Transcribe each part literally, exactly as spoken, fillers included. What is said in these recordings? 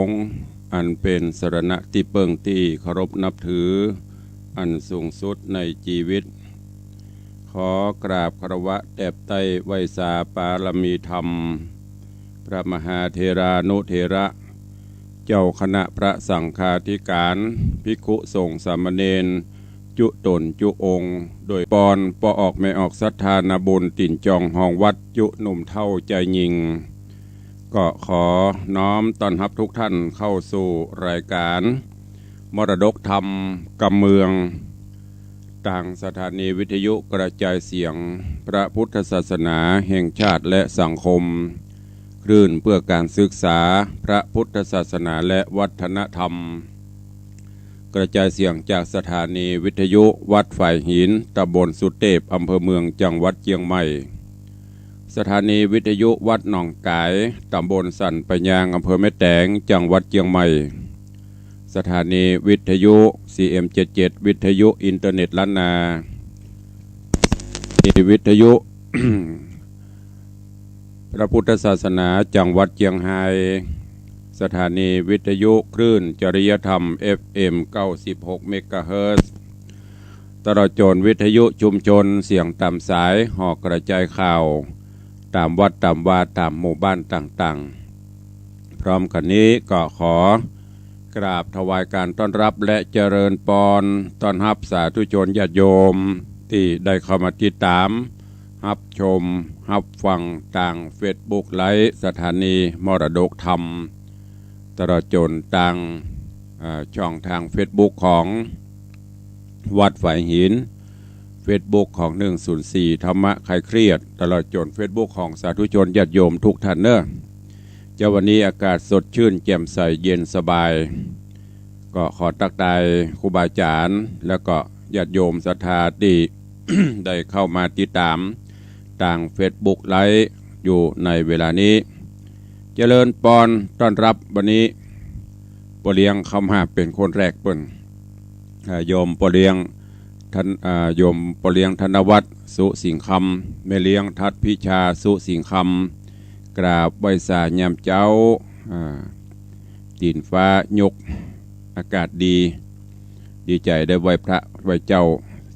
งฆ์ อันเป๋นสรณะตี้เปิ้งตี้เคารพนับถืออันสูงสุดในจีวิต ขอกราบคารวะแตบไต้ไหว้สาปารมีธรรม พระมหาเถรานุเถระ เจ้าคณะพระสังฆาธิการ ภิกขุสงฆ์สามเณร จุ๊ต๋นจุ๊องค์ โดยปอนป้อออกแม่ออกศรัทธานาบุญตี๋นจองฮองวัดจุ๊หนุ่มเฒ่าจายญิง ก็ขอน้อมต้อนฮับทุกท่านเข้าสู่รายการมรดกธรรมกำเมือง ตางสถานีวิทยุกระจายเสียงพระพุทธศาสนาแห่งชาติและสังคม คลื่นเพื่อการศึกษาพระพุทธศาสนาและวัฒนธรรม กระจายเสียงจากสถานีวิทยุวัดฝายหิน ตำบลสุเตพ อำเภอเมือง จังหวัดเจียงใหม่ สถานีวิทยุวัดหนองก๋าย ตำบลสันป่ายาง อำเภอแม่แตง จังหวัดเจียงใหม่ สถานีวิทยุ ซีเอ็มเจ็ดเจ็ด วิทยุอินเทอร์เน็ตล้านนา สถานีวิทยุ พระพุทธศาสนาจังหวัดเจียงฮาย สถานีวิทยุคลื่นจริยธรรม เอฟเอ็ม เก้าสิบหก เมกะเฮิรตซ์ ตลอดจ๋นวิทยุชุมชนเสียงต๋ามสาย หอกระจายข่าว ต๋ามวัดต๋ามวา ต๋ามหมู่บ้านต่างๆ พร้อมกั๋นนี้ก็ขอกราบถวายการต้อนรับและเจริญปอน ต้อนฮับสาธุชนญาติโยมตี้ได้เข้ามาติดต๋าม ฮับชม ฮับฟังตางเฟซบุ๊กไลฟ์สถานีมรดกธรรม ตลอดจ๋นตาง อ่า ช่องตางเฟซบุ๊กของวัดฝายหิน เฟซบุ๊กของ หนึ่งศูนย์สี่ ธรรมะคลายเครียด ตลอดจ๋นเฟซบุ๊กของสาธุชนญาติโยมทุกท่านเน่อ เจ๊า วันนี้อากาศสดชื่นแจ่มใสเย็นสบาย ก็ขอตั๊กทายครูบาอาจ๋ารย์ แล้วก็ญาติโยมศรัทธาตี้ ได้เข้ามาติดต๋ามตางเฟซบุ๊กไลฟ์อยู่ในเวลานี้ เจริญปอนต้อนฮับวันนี้ ป้อเลี้ยงเข้ามาเป๋นคนแรกเปิ้น อ่า โยมป้อเลี้ยงธน- อ่า โยมป้อเลี้ยงธนวัฒน์ สุสิงห์คำ แม่เลี้ยงทัดพิชา สุสิงห์คำ กราบไหว้สายามเจ๊า อ่า ตี๋นฟ้ายก อากาศดี ดีใจ๋ได้ไหว้พระไหว้เจ้า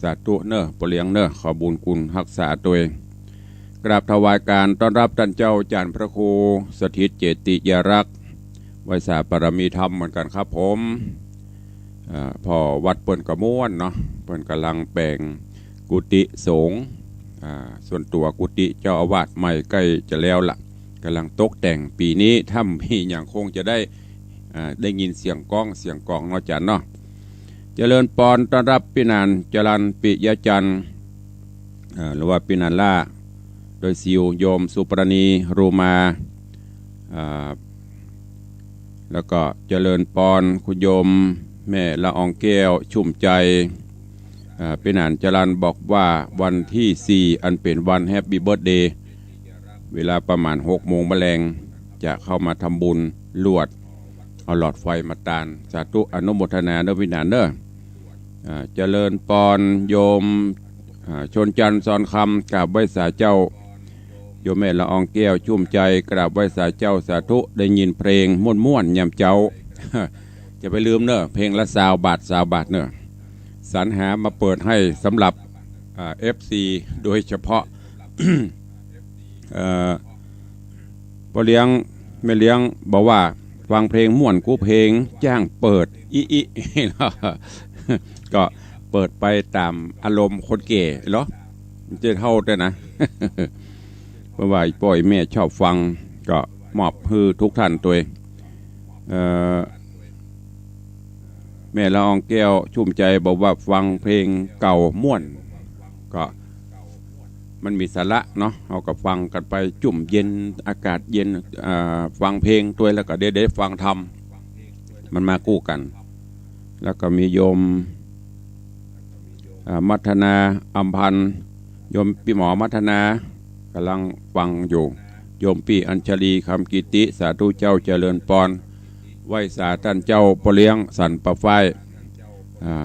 สาธุเน่อ ป้อเลี้ยงเน่อ ขอบุญคุณฮักษาตวย กราบถวายการต้อนฮับต้านเจ้าอาจ๋ารย์พระครูสถิตเจติยารักษ์ ไหว้สาปารมีธรรมเหมือนกั๋นครับผม อ่า ป้อวัดเปิ้นก็ม่วนเนาะ เปิ้นก่ำลังแป๋งกุฏิสงฆ์ อ่า ส่วนตั๋วกุฏิเจ้าอาวาสใหม่ใก้จะแล้วละ ก่ำลังตกแต่ง ปี๋นี้ถ้ามีหยังคงจะได้ อ่า ได้ยินเสียงก้องเสียงกองเนาะอาจ๋ารย์เนาะ เจริญปอนต้อนฮับปี้หนานจรัญ ปิยะจันทร์ อ่า หรือว่าปี้หนานล่า โดยซิวโยมสุปราณี รูมา อ่า แล้วก็เจริญปอนคุณโยมแม่ละอองแก้ว ชุ่มใจ๋ อ่า ปี้หนานจรัญบอกว่าวันตี้สี่ อันเป๋นวันแฮปปี้เบิร์ธเดย์ เวลาประมาณหกโมงมะแลง จะเข้ามาทำบุญลวด เอาหลอดไฟมาตาน สาธุอนุโมทนาเน่อปี้หนานเน่อ อ่า เจริญปอนโยม อ่า ชนจันทร์ ซอนคำ กราบไหว้สาเจ้า โยมแม่ละอองแก้ว ชุ่มใจ๋ กราบไหว้สาเจ้า สาธุ ได้ยินเพลงม่วนๆ ยามเจ๊า จะไปลืมเน่อ เพลงละซาวบาท ซาวบาทเน่อ สรรหามาเปิดให้สำหรับ อ่า เอฟซี โดยเฉพาะ เอ่อ ป้อเลี้ยง แม่เลี้ยงบอกว่าฟังเพลงม่วนกู้เพลง จ้างเปิดอิอิ ก็เปิดไปต๋ามอารมณ์คนแก่เหรอ มันจะเฒ่าได้นะ เพราะว่าป้อแม่ชอบฟัง ก็มอบหื้อทุกท่านตวย เอ่อ แม่ละอองแก้ว ชุ่มใจ๋ บอกว่าฟังเพลงเก่าม่วน ก็มันมีสาระเนาะ เฮาก็ฟังกั๋นไป จุ่มเย็น อากาศเย็น อ่า ฟังเพลงตวย แล้วก็ได้ ได้ฟังธรรม มันมากู้กั๋น แล้วก็มีโยม อ่า มัทนา อำพันธ์ โยมปี้หมอมัทนา ก่ำลังฟังอยู่ โยมปี้อัญชลี คำกิติ สาธุเจ้า เจริญปอน ไหว้สาต้านเจ้าป้อเลี้ยงสันป่าฝ้าย อ่า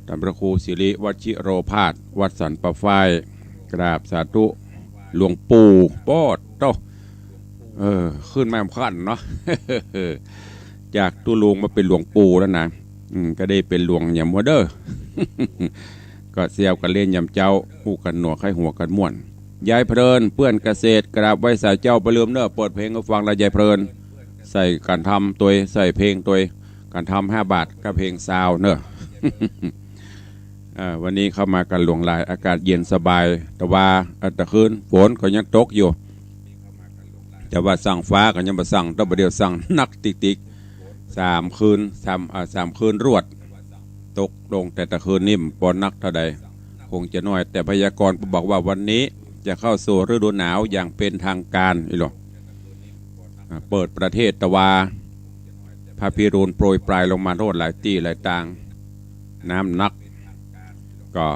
ต้านพระครูสิริวัชิโรภาส วัดสันป่าฝ้าย กราบสาธุ หลวงปู่ โป๊ดโต้ เออ ขึ้นมาขั้นเนาะ จากตุ๊ลุงมาเป๋นหลวงปู่แล้วนะ อืม ก็ได้เป๋นหลวงหยังบ่เด้อ ก็แซวกั๋นเล่นยามเจ๊า ฮู้กั๋นหนัวใค่หัวกั๋นม่วน ยายเพลิน เปื้อนเกษตร กราบไหว้สาเจ้า บ่ลืมเน่อ เปิดเพลงหื้อฟังละยายเพลิน ใส่ก๋านทำตวย ใส่เพลงตวย ก๋านทำห้าบาทกับเพลงซาวเน่อ เอ่อ วันนี้เข้ามากั๋นหลวงหลาย อากาศเย็นสบาย แต่ว่า เอ่อ ตะคืนฝนก็ยังตกอยู่ แต่ว่าสั่งฟ้าก็ยังบ่สั่ง แต่บ่าเดี่ยวสั่งหนักติ๊กๆ สามคืน สาม อ่า สามคืนรวด ตกลงแต่ตะคืนนี่บ่หนักเต้าใด คงจะน้อย แต่พยากรณ์บอกว่าวันนี้จะเข้าสู่ฤดูหนาวอย่างเป็นทางการ อีหลอ อ่า เปิดประเทศตะวา พระพิรุณโปรยปรายลงมาโทษหลายตี้หลายตาง น้ำหนัก ก็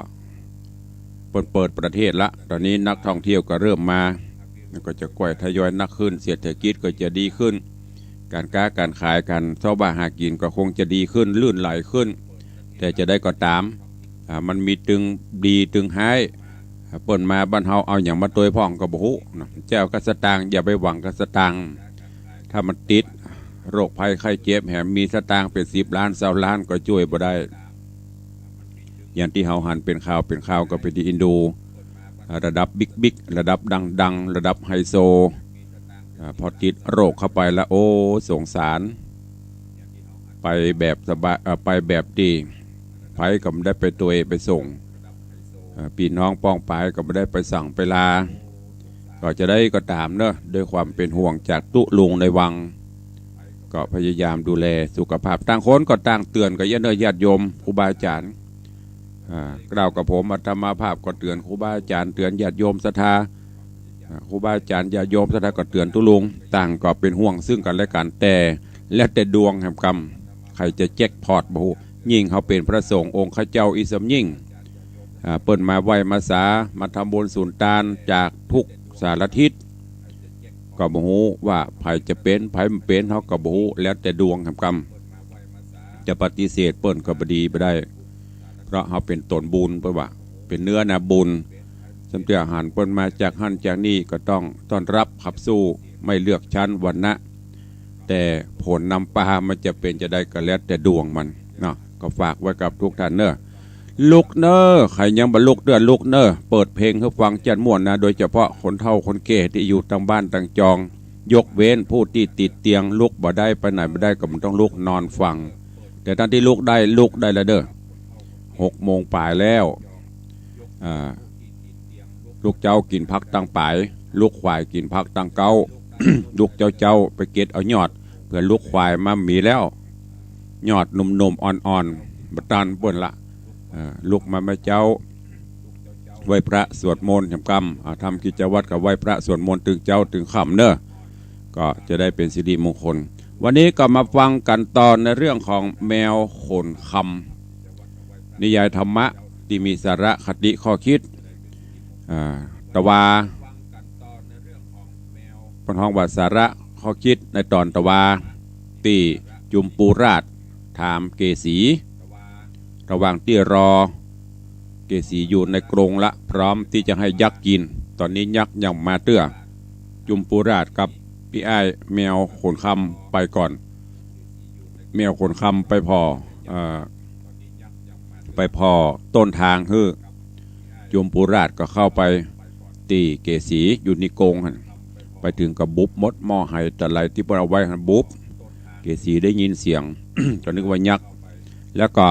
เปิ้นเปิดประเทศละ ต๋อนนี้นักท่องเที่ยวก็เริ่มมา ก็จะก้อยทยอยหนักขึ้น เศรษฐกิจก็จะดีขึ้น ก๋านก๊าก๋านขาย ก๋านเซาะบ่าหากิ๋นก็คงจะดีขึ้น ลื่นไหลขึ้น แต่จะใดก็ต๋าม อ่า มันมีตึงดีตึงฮ้าย อ่า เปิ้นมาบ้านเฮาเอาหยังมาตวยพ่องก็บ่ฮู้เนาะ จะเอาก้าสตางค์ อย่าไปหวังก้าสตางค์ ถ้ามันติดโรคภัยไข้เจ็บ แหมมีสตางค์เป๋นสิบล้าน ซาวล้านก็จ้วยบ่ได้ อย่างตี้เฮาหันเป๋นข่าว เป๋นข่าวก็เป๋นตี้อินโด อ่า ระดับบิ๊กๆ ระดับดังๆ ระดับไฮโซ อ่า พอติดโรคเข้าไปแล้ว โอ้ สงสาร ไปแบบสบาย เอ่อ ไปแบบตี้ ใผก็บ่ได้ไปตวยไปส่ง เอ่อ ปี้น้องป้องปายก็บ่ได้ไปสั่งไปลา ก็จะใดก็ต๋ามเนาะ ด้วยความเป๋นห่วงจากตุ๊ลุงในวัง ก็พยายามดูแลสุขภาพ ต่างคนก็ต่างเตื๋อนกั๋นเนาะ ญาติโยม ครูบาอาจ๋ารย์ อ่า กล่าวกับผม อาตมาภาพก็เตื๋อนครูบาอาจ๋ารย์ เตื๋อนญาติโยมศรัทธา อ่า ครูบาอาจ๋ารย์ ญาติโยมศรัทธาก็เตื๋อนตุ๊ลุง ต่างก็เป๋นห่วงซึ่งกั๋นและกั๋น แต่แล้วแต่ดวงแหมกำ ใผจะแจ็คพอตบ่ฮู้ ยิ่งเฮาเป๋นพระสงฆ์องค์ข้าเจ้าอี้ซ้ำยิ่ง อ่า เปิ้นมาไหว้มาสา มาทำบุญสุนตานจากทุกสารทิศ ก็บ่ฮู้ว่าใผจะเป๋น ใผบ่เป๋น เฮาก็บ่ฮู้ แล้วแต่ดวงแหมกำ จะปฏิเสธเปิ้นก็บ่ดีบ่ได้ เพราะเฮาเป๋นต๋นบุญ เปิ้นว่า เป๋นเนื้อนาบุญ ซ้ำเตื้อหันเปิ้นมาจากหั้นจากนี่ก็ต้องต้อนรับขับสู้ ไม่เลือกชั้นวรรณะ แต่ผลนำปามันจะเป๋นจะใดก็แล้วแต่ดวงมันเนาะ ก็ฝากไว้กับทุกท่านเนาะ ลุกเน่อ ใผยังบ่ลุกเตื้อลุกเน่อ เปิดเพลงหื้อฟังจ้านม่วนนะ โดยเฉพาะคนเฒ่าคนแก่ตี้อยู่ตางบ้านตางจอง ยกเว้นผู้ตี้ติดเตียง ลุกบ่ได้ไปไหนบ่ได้ก็บ่ต้องลุก นอนฟัง แต่ต้านตี้ลุกได้ ลุกได้แล้วเน่อ หกโมงป๋ายแล้ว อ่า ลุกเจ๊ากิ๋นผักตังป๋าย ลุกขวายกิ๋นผักตังเก๊า ลุกเจ๊าๆ ไปเก็บเอายอด เปื้อลุกขวายมามีแล้ว ยอดหนุ่มๆ อ่อนๆ บ่ตันเปิ้นละ เอ่อ ลุกมาแม่เจ๊า ไหว้พระสวดมนต์ยามค่ำ อ่า ทำกิจวัตรก็ไหว้พระสวดมนต์ตึงเจ๊าตึงค่ำเน่อ ก็จะได้เป๋นสิริมงคล วันนี้ก็มาฟังกั๋นตอนในเรื่องของแมวขนคำ นิยายธรรมะตี้มีสาระคติข้อคิด อ่า ตะวา เปิ้นฮ้องว่าสาระข้อคิดในต๋อนตะวา ตี้จุมปูราชถามเกสี ระหว่างตี้รอ เกสีอยู่ในกรงละ พร้อมตี้จะหื้อยักษ์กิ๋น ต๋อนนี้ยักษ์ยังบ่มาเตื้อ จุมปูราชกับปี้อ้ายแมวขนคำไปก่อน แมวขนคำไปผ่อ เอ่อ ไปผ่อต้นทางหื้อ จุมปูราชก็เข้าไปตี้เกสีอยู่ในกรงหั้น ไปเถิงก็บุบหมด หม้อไหตะไหลตี้เปิ้นเอาไว้หั้นบุบ เกสีได้ยินเสียง ก็นึกว่ายักษ์ แล้วก็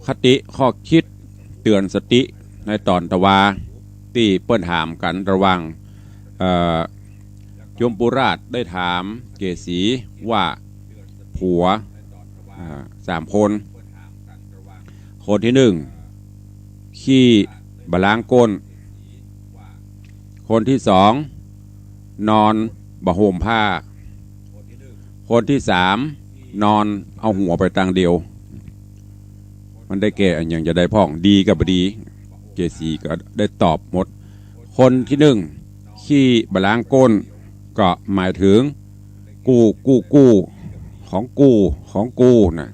คติข้อคิดเตื๋อนสติในต๋อนตะวา ตี้เปิ้นถามกั๋นระหว่าง เอ่อ จุมปูราชได้ถามเกสีว่าผัว อ่า สามคน คนตี้นึ่ง ขี้บ่ล้างก้น คนตี้สอง นอนบ่ห่มผ้า คนตี้สาม นอนเอาหัวไปตางเดียว มันได้แก่อันหยังจะได้พ่อง ดีกับบ่ดี เกสีก็ได้ตอบหมด คนตี้นึ่ง ขี้บ่ล้างก้น ก็หมายเถิง กู้ กู้ กู้ ของกู้ ของกู้น่ะ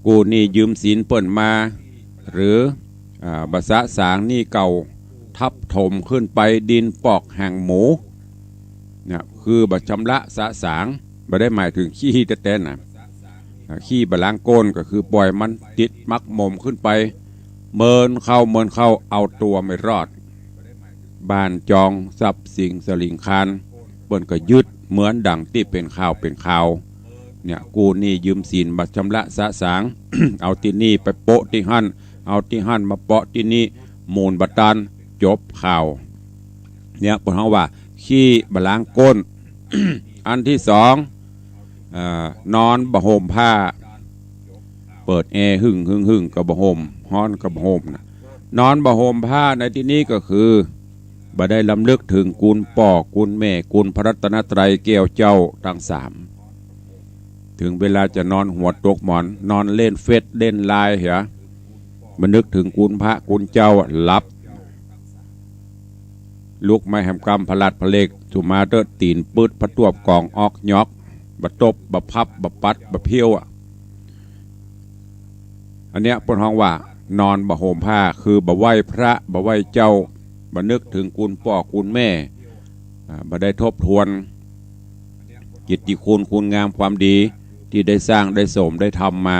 กู้หนี้ยืมสินเปิ้นมา หรือ อ่า บ่สะสางหนี้เก่า ทับถมขึ้นไปดินปอกหางหมู เนี่ย คือบ่ชำระสะสาง บ่ได้หมายเถิงขี้แต๊ๆ นะ ขี้บ่ล้างก้นก็คือป่อยมันติดหมักหมมขึ้นไป เมินเข้าเมินเข้าเอาตั๋วไม่รอด บ้านจองทรัพย์สินสลิงคาร เปิ้นก็ยึดเหมือนดังตี้เป๋นข่าวเป๋นข่าว เนี่ย กู้หนี้ยืมสินบ่ชำระสะสาง เอาตี้นี่ไปโปะตี้หั้น เอาตี้หั้นมาเปาะตี้นี่ หมุนบ่ตัน จบข่าว เนี่ย เปิ้นฮ้องว่าขี้บ่ล้างก้น อันตี้สอง เอ่อ นอนบ่ห่มผ้า เปิดแอร์หึ่งหึ่งหึ่งก็บ่ห่ม ฮ้อนก็บ่ห่มนะ นอนบ่ห่มผ้าในตี้นี้ก็คือ บ่ได้รำลึกเถิงคุณป้อคุณแม่ คุณพระรัตนตรัยแก้วเจ้าตังสาม เถิงเวลาจะนอนหัวตกหมอน นอนเล่นเฟซเล่นไลน์เหีย บ่นึกเถิงคุณพระคุณเจ้า หลับ ลุกมาแหมกำผลัดผะเล็ก สุมาเต๊อะ ตี๋นปื๊ด ผะตวบก๋องออกหยอก บ่ตบ บ่พับ บ่ปัด บ่เพี้ยวอะ อันเนี้ยเปิ้นฮ้องว่า นอนบ่ห่มผ้า คือบ่ไหว้พระ บ่ไหว้เจ้า บ่นึกเถิงคุณป้อคุณแม่ อ่า บ่ได้ทบทวน กิตติคุณ คุณงามความดี ตี้ได้สร้างได้สมได้ทำมา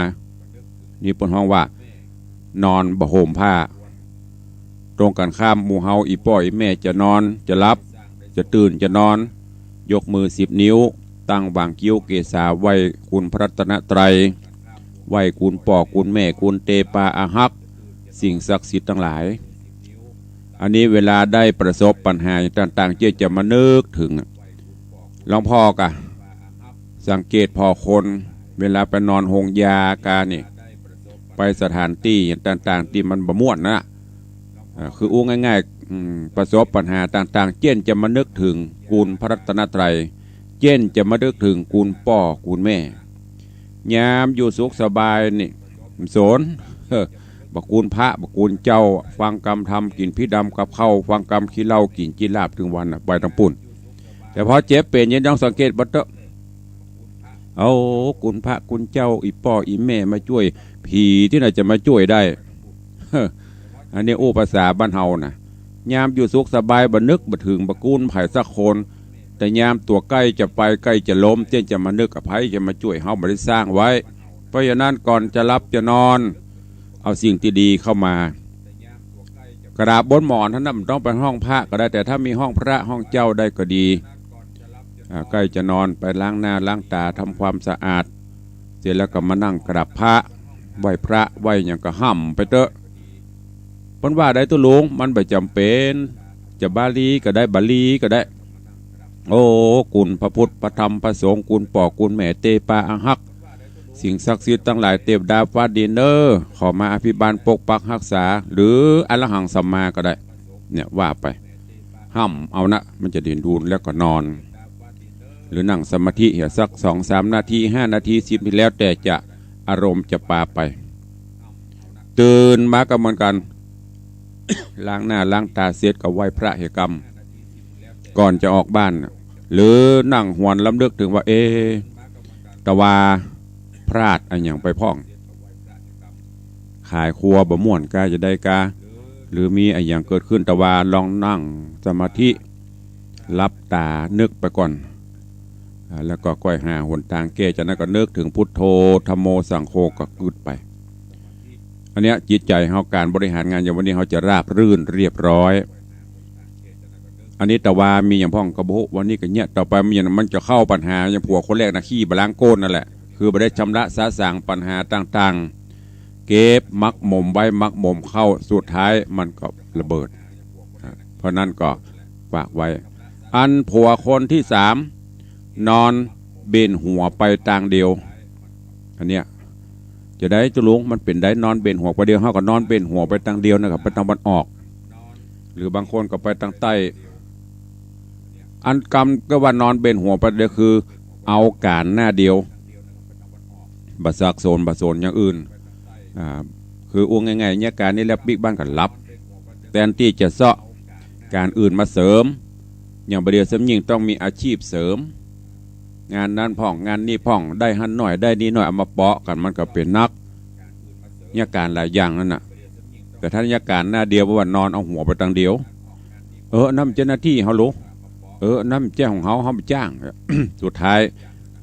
นี่เปิ้นฮ้องว่า นอนบ่ห่มผ้า ตรงกั๋นข้าม หมู่เฮาอี่ป้ออี่แม่จะนอน จะหลับ จะตื่น จะนอน ยกมือสิบนิ้ว ตั้งหว่างคิ้วเกศา ไหว้คุณพระรัตนตรัย ไหว้คุณป้อคุณแม่ คุณเตปาอาฮัก สิ่งศักดิ์สิทธิ์ตังหลาย อันนี้เวลาได้ประสบปัญหาต่างๆ เจ๊ยะจะมานึกเถิงอะ หลวงป้อกะ สังเกตผ่อคน เวลาไปนอนโฮงยากานี่ ไปสถานตี้ต่างๆ ตี้มันบ่ม่วนนะ อ่า คืออู้ง่ายๆ อืม ประสบปัญหาต่างๆ เจ๊ยะจะมานึกเถิงคุณพระรัตนตรัย เจ๊ยะจะมานึกเถิงคุณป้อคุณแม่ ยามอยู่สุขสบายนี่ สน บ่คุณพระ บ่คุณเจ้า ฟังกำธรรม กิ๋นพีดำกับข้าว ฟังกำขี้เหล้า กิ๋นจีลาบตึงวันน่ะ ไปตังปุ้น แต่พอเจ็บเป๋นยังต้องสังเกตบ่เต๊อะ เอา คุณพระคุณเจ้า อี่ป้ออี่แม่มาจ้วย ผีตี้ไหนจะมาจ้วยได้ อันนี้อู้ภาษาบ้านเฮานะ ยามอยู่สุขสบายบ่นึกบ่เถิงบ่คุณใผสักคน แต่ยามตั๋วใก้จะไปใก้จะล้ม เจ๊ยะจะมานึกอะ ใผจะมาจ้วยเฮา บ่ได้สร้างไว้ เพราะฉะนั้นก่อนจะหลับจะนอน เอาสิ่งตี้ดีเข้ามา กราบบนหมอนหั้นน่ะ บ่ต้องไปห้องพระก็ได้ แต่ถ้ามีห้องพระห้องเจ้าได้ก็ดี อ่า ใก้จะนอนไปล้างหน้าล้างต๋า ทำความสะอาด เสร็จแล้วก็มานั่งกราบพระ ไหว้พระไหว้หยังก็ฮ่ำไปเต๊อะ เปิ้นว่าได้ตุ๊ลุง มันบ่จ๋ำเป๋น จะบาลีก็ได้ บาลีก็ได้ โอ้ คุณพระพุทธพระธรรมพระสงฆ์ คุณป้อคุณแม่เตปาอาฮัก สิ่งศักดิ์สิทธิ์ตังหลาย เตวดาฟ้าดินเอ้อ ขอมาอภิบาลปกปักฮักษา หรืออะระหังสัมมาก็ได้ เนี่ยว่าไป ฮ่ำเอานะ มันจะได้ดูนแล้วก็นอน หรือนั่งสมาธิเหียสักสองสามนาที ห้านาที สิบนาที แล้วแต่จะอารมณ์จะปาไป ตื่นมาก็เหมือนกั๋น ล้างหน้าล้างต๋าเสร็จก็ไหว้พระเหียกำ ก่อนจะออกบ้านน่ะ หรือนั่งหวนรำลึกเถิงว่า เอ๊ะ ตะวาพลาดอะหยังไปพ่อง ขายครัวบ่ม่วนกาจะได้กา หรือมีอะหยังเกิดขึ้นตะวา ลองนั่งสมาธิ หลับต๋านึกไปก่อน อ่า แล้วก็ก้อยหาหนตางแก้ จากนั้นก็นึกเถิงพุทโธ ธัมโม สังโฆ ก็กึ๊ดไป อันเนี้ยจิตใจ๋เฮา ก๋านบริหารงานอย่างวันนี้เฮาจะราบรื่นเรียบร้อย อันนี้ตะวามีอะหยังพ่องก็บ่ฮู้ วันนี้ก็เยียะ ต่อไปมีอะหยัง มันจะเข้าปัญหาอย่างผัวคนแรกนะ ขี้บ่ล้างก้นนั่นแหละ คือบ่ได้ชำระสะสางปัญหาต่างๆ เก็บหมักหมมไว้ หมักหมมเข้า สุดท้ายมันก็ระเบิด เพราะนั้นก็ฝากไว้ อันผัวคนตี้สาม นอนเบนหัวไปตางเดียว อันเนี้ย จะได้ตุ๊ลุง มันเป๋นได้นอนเบนหัวไปเดียว เฮาก็นอนเบนหัวไปตางเดียวนะครับ ไปตางวันออก หรือบางคนก็ไปตางใต้ อันกำก็ว่านอนเบนหัวไปเดียวคือ เอาก๋านหน้าเดียว บ่ซักซ้อน บ่ซ้อนอย่างอื่น อ่า คืออู้ง่ายๆ เยียะก๋านนี้แล้วปิ๊กบ้านก็หลับ แตนตี้จะเซาะก๋านอื่นมาเสริม อย่างบ่าเดี่ยวซ้ำยิ่งต้องมีอาชีพเสริม งานนั้นพ่อง งานนี้พ่อง ได้หั้นหน้อย ได้นี่หน้อย เอามาเปาะกั๋น มันก็เป๋นนัก เยียะก๋านหลายอย่างนั่นน่ะ แต่ถ้าเยียะก๋านหน้าเดียว บ่ว่านอนเอาหัวไปตางเดียว เออ อันนั้นเจ้าหน้าตี้เฮาโหละ เออ อันนั้นบ่ใจ้ของเฮา เฮาบ่จ้าง สุดท้าย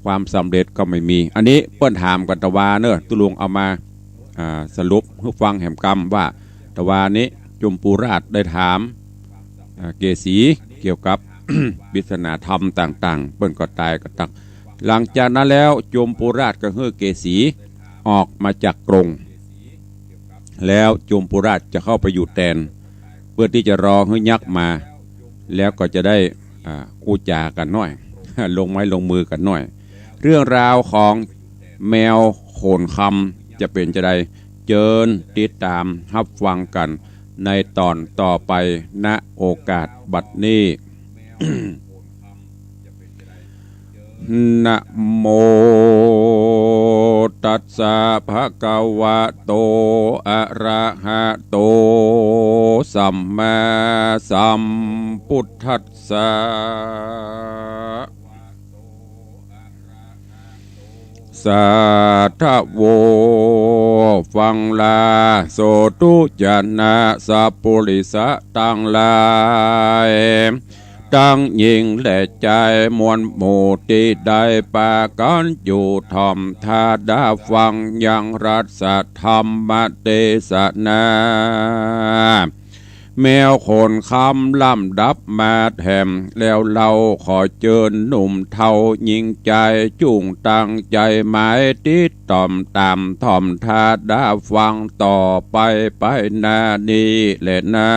ความสำเร็จก็ไม่มี อันนี้เปิ้นถามกั๋นตะวาเน่อ ตุ๊ลุงเอามา อ่า สรุปหื้อฟังแหมกำว่า ตะวานี้จอมปูราชได้ถาม อ่า เกสีเกี่ยวกับ ปริศนาธรรมต่างๆ เปิ้นก็ตายกั๋นตัง หลังจากนั้นแล้วจอมปูราชก็หื้อเกสีออกมาจากกรง แล้วจอมปูราชจะเข้าไปอยู่แตน เพื่อตี้จะรอหื้อยักษ์มา แล้วก็จะได้ อ่า อู้จ๋ากั๋นหน้อย ลงไม้ลงมือกั๋นหน้อย เรื่องราวของแมวโขนคำจะเป๋นจาใด เจิญติดต๋ามฮับฟังกั๋นในต๋อนต่อไป ณ โอกาสบัดนี้ นะโมตัสสะ ภะคะวะโต อะระหะโต สัมมาสัมพุทธัสสะ สาธะโว ฟังลา โสธุจะนะ สัปปุริสะตังหลาย ตังญิงและจาย มวลหมู่ตี้ได้ปากั๋นอยู่ถ่อมถ้าดาฟังยังรัสธรรมเตสนา แมวโขนคำลำดับมาแถม แล้วเฮาขอเจิญหนุ่มเฒ่าญิงจาย จุ่งตั้งใจ๋หมายติดต๋ามต๋ามถ่อมถ้าดาฟังต่อไป ไปหน้านี้แหละนา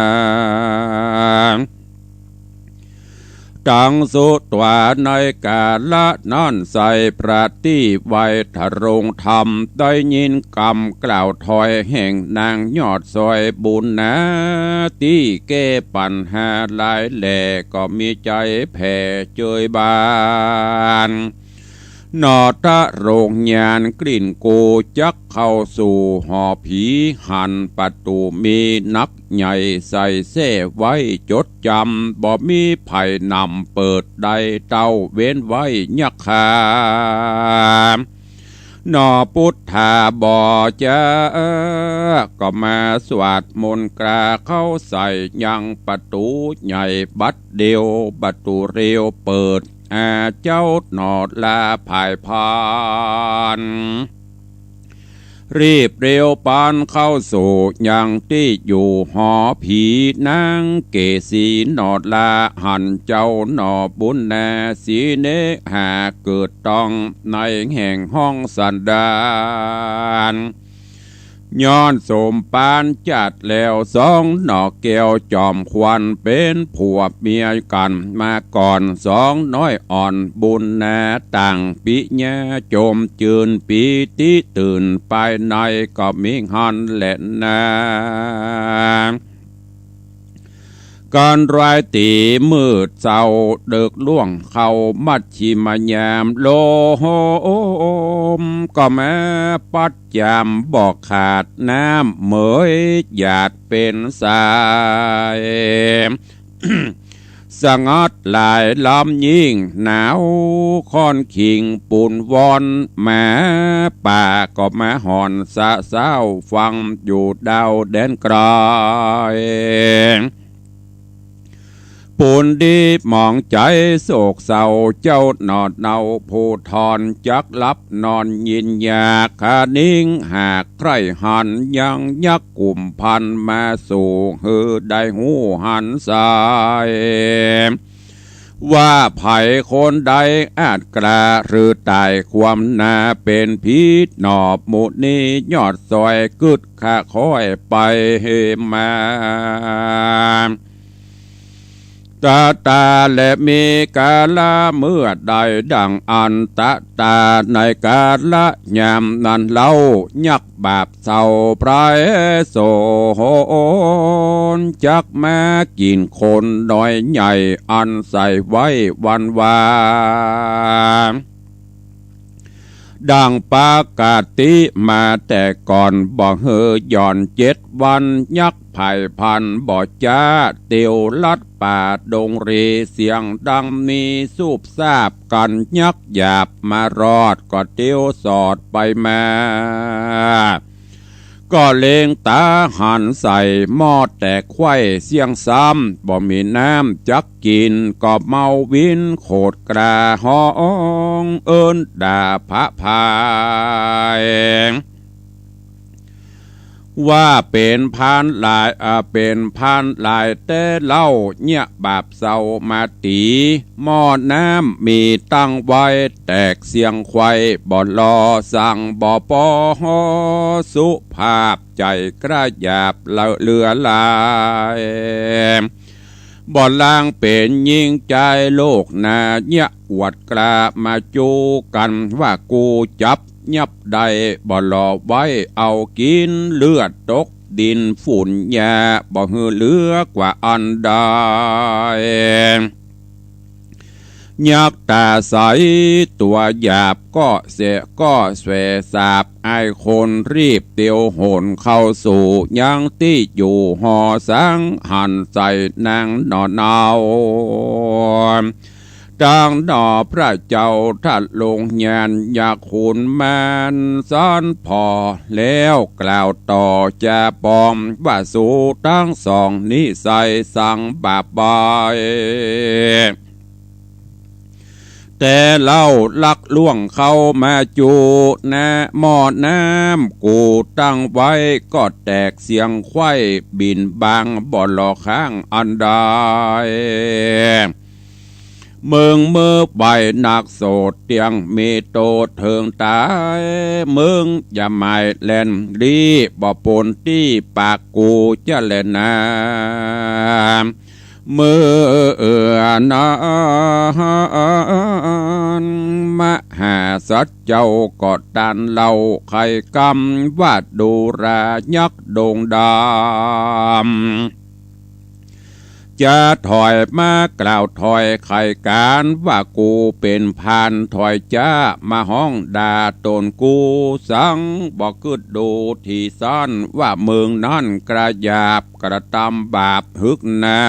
ตังสุดว่าในกาละนั้นไส้พระตี้ไหว้ทรงธรรม ได้ยินกำกล่าวถ้อยแห่งนางยอดซอยบุญนา ตี้แก้ปัญหาหลายแหล่ ก็มีใจ๋แผ่เจยบาน หนอตะโลงญาณกลิ่นกูจักเข้าสู่หอผี หันประตู๋มีนักใหญ่ใส่แส้ไว้จดจ๋ำ บ่มีใผนำเปิดได้เต้าเว้นไว้ยักษ์ขา หนอปุทธาบ่จ๊ะ ก็มาสวดมนต์กาเข้าใส่ยังประตู๋ใหญ่บัดเดียว ประตู๋เร็วเปิด อาเจ้าหนอลาผายพาน รีบเร็วปานเข้าสู่ยังตี้อยู่หอผี นางเกสีหนอลาหันเจ้าหนอบุญนา สีเนหาเกิดต้องในแห่งห้องสันดาน ย้อนสมปานจัดแล้วสองหนอแก้วจอมขวัญ เป๋นผัวเมียกั๋นมาก่อนสองน้อยอ่อน บุญนาต่างปิญญาจมจืน ปีติตื่นภายในก็มีหั้นแหละนา ก๋านรายตี๋มืดเศร้า เดิกล่วงเข้ามัชชิมยาม ลมก็มาปั๊ดยามบ่ขาด น้ำเหมยหยาดเป๋นสาย สงัดหลายลำยิ่งหนาว ค่อนขิงปูนวอน หมาป่าก็มาหอนสะเซ้า ฟังอยู่ดาวแดนไกล ปูนดีหมองใจ๋โศกเศร้า เจ้าหนอเนาผู้ทอน จักหลับนอนยินยา คะนิงหากใคร่หัน ยังยักษ์กุมพันมาสู่ หื้อได้ฮู้หันสาย ว่าใผคนใดอาจกล้า หรือต๋ายความหน้าเป๋นผี หนอหมู่นี้ยอดซอยกึ๊ดข้าค่อยไปมา ตะตาและมีกาละเมื่อใด ดังอันตะตาในกาละยามนั้นเล่า ยักษ์บาปเศร้าไพร่โสน จักมากิ๋นคนน้อยใหญ่ อันใส่ไว้วันวา ดังปกติมาแต่ก่อน บ่หื้อหย่อนเจ็ดวัน ยักษ์ไพร่พันบ่จ๊ะ เตียวลัดป่าดงเร เสียงดังมีสูบซาบกั๋น ยักษ์หยาบมารอด ก็เตียวสอดไปมา ก็เล็งต๋าหันใส่หม้อแตกไขว้เสี้ยงซ้ำ บ่มีน้ำจักกิ๋น ก็เมาวินโขดกล้าฮ้อง เอิ้นด่าพระพาย ว่าเป๋นพรานหลาย อ่า เป๋นพรานหลายแต๊เล่า เยียะบาปเศร้ามาตี๋ หม้อน้ำมีตั้งไว้ แตกเสี้ยงไขว้บ่หล่อ สั่งบ่ปอฮ้อ สุภาพใจ๋กล้าหยาบเหลือหลาย บ่ลางเป๋นญิงจายโลกนา เยียะอวดกล้ามาจู้กั๋น ว่ากูจับยับได้ บ่หล่อไว้เอากิ๋น เลือดตกดินฝุ่นหญ้า บ่หื้อเหลือกว่าอันใด ยักษ์ต๋าใสตั๋วหยาบ ก็เสะก็แสสาบ อ้ายคนรีบเตียวหนเข้าสู่ ยังตี้อยู่หอสัง หันใส่นางหน่อเนา ตังหน่อพระเจ้าทรงญาณ ยักษ์ขุนมารสันผ่อ แล้วกล่าวต่อจาปลอม ว่าสูตังสองนี้ใส่สังบาปไป แต่เล่าลักล่วงเข้ามาจู้ ณ หม้อน้ำกูตั้งไว้ ก็แตกเสี้ยงไขว้บินบาง บ่หล่อข้างอันใด มึงเมื่อไปนักโสดเตี้ยง มีโตษเถิงต๋าย มึงอย่าหมายแล่นลี้ บ่ปนตี้ปากกูจะแลนา เมื่อนั้นมหาสัตว์เจ้าก็ตรัสเล่า ไขว้กำว่าดูรายักษ์ดงดำ จะถอยมากล่าวถ้อยไขว้ก๋าน ว่ากูเป๋นพรานถ้อยจ๊า มาฮ้องด่าต๋นกู สังบ่กึ๊ดดูตี้ซ่อน ว่าเมืองนั้นกระหยาบกระตำบาปหึกหนา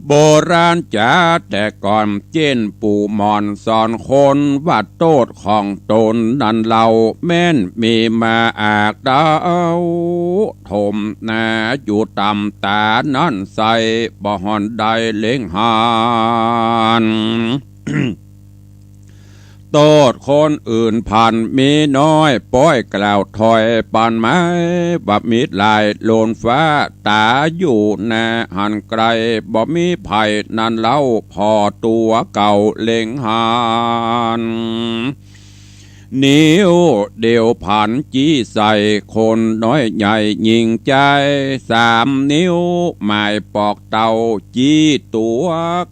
โบราณจ๋าแต่ก่อน เจ้นปู่หม่อนสอนคน ว่าโต้ษของต๋นนั้นเล่า แม่นมีมาอากเต้า ถมหนาอยู่ต่ำต๋านั้นใส่ บ่ห่อนได้เล็งหัน โต้ษคนอื่นผันมีน้อย ป้อยกล่าวถ้อยปานไม้ ว่ามิตรหลายโลนฟ้า ต๋าอยู่นาหันไกล บ่มีภัยนั้นเล่า ผ่อตั๋วเก่าเล็งหัน นิ้วเดียวผันจี้ใส่คนน้อยใหญ่ญิงจาย สามนิ้วหมายปอกเต้า จี้ตั๋ว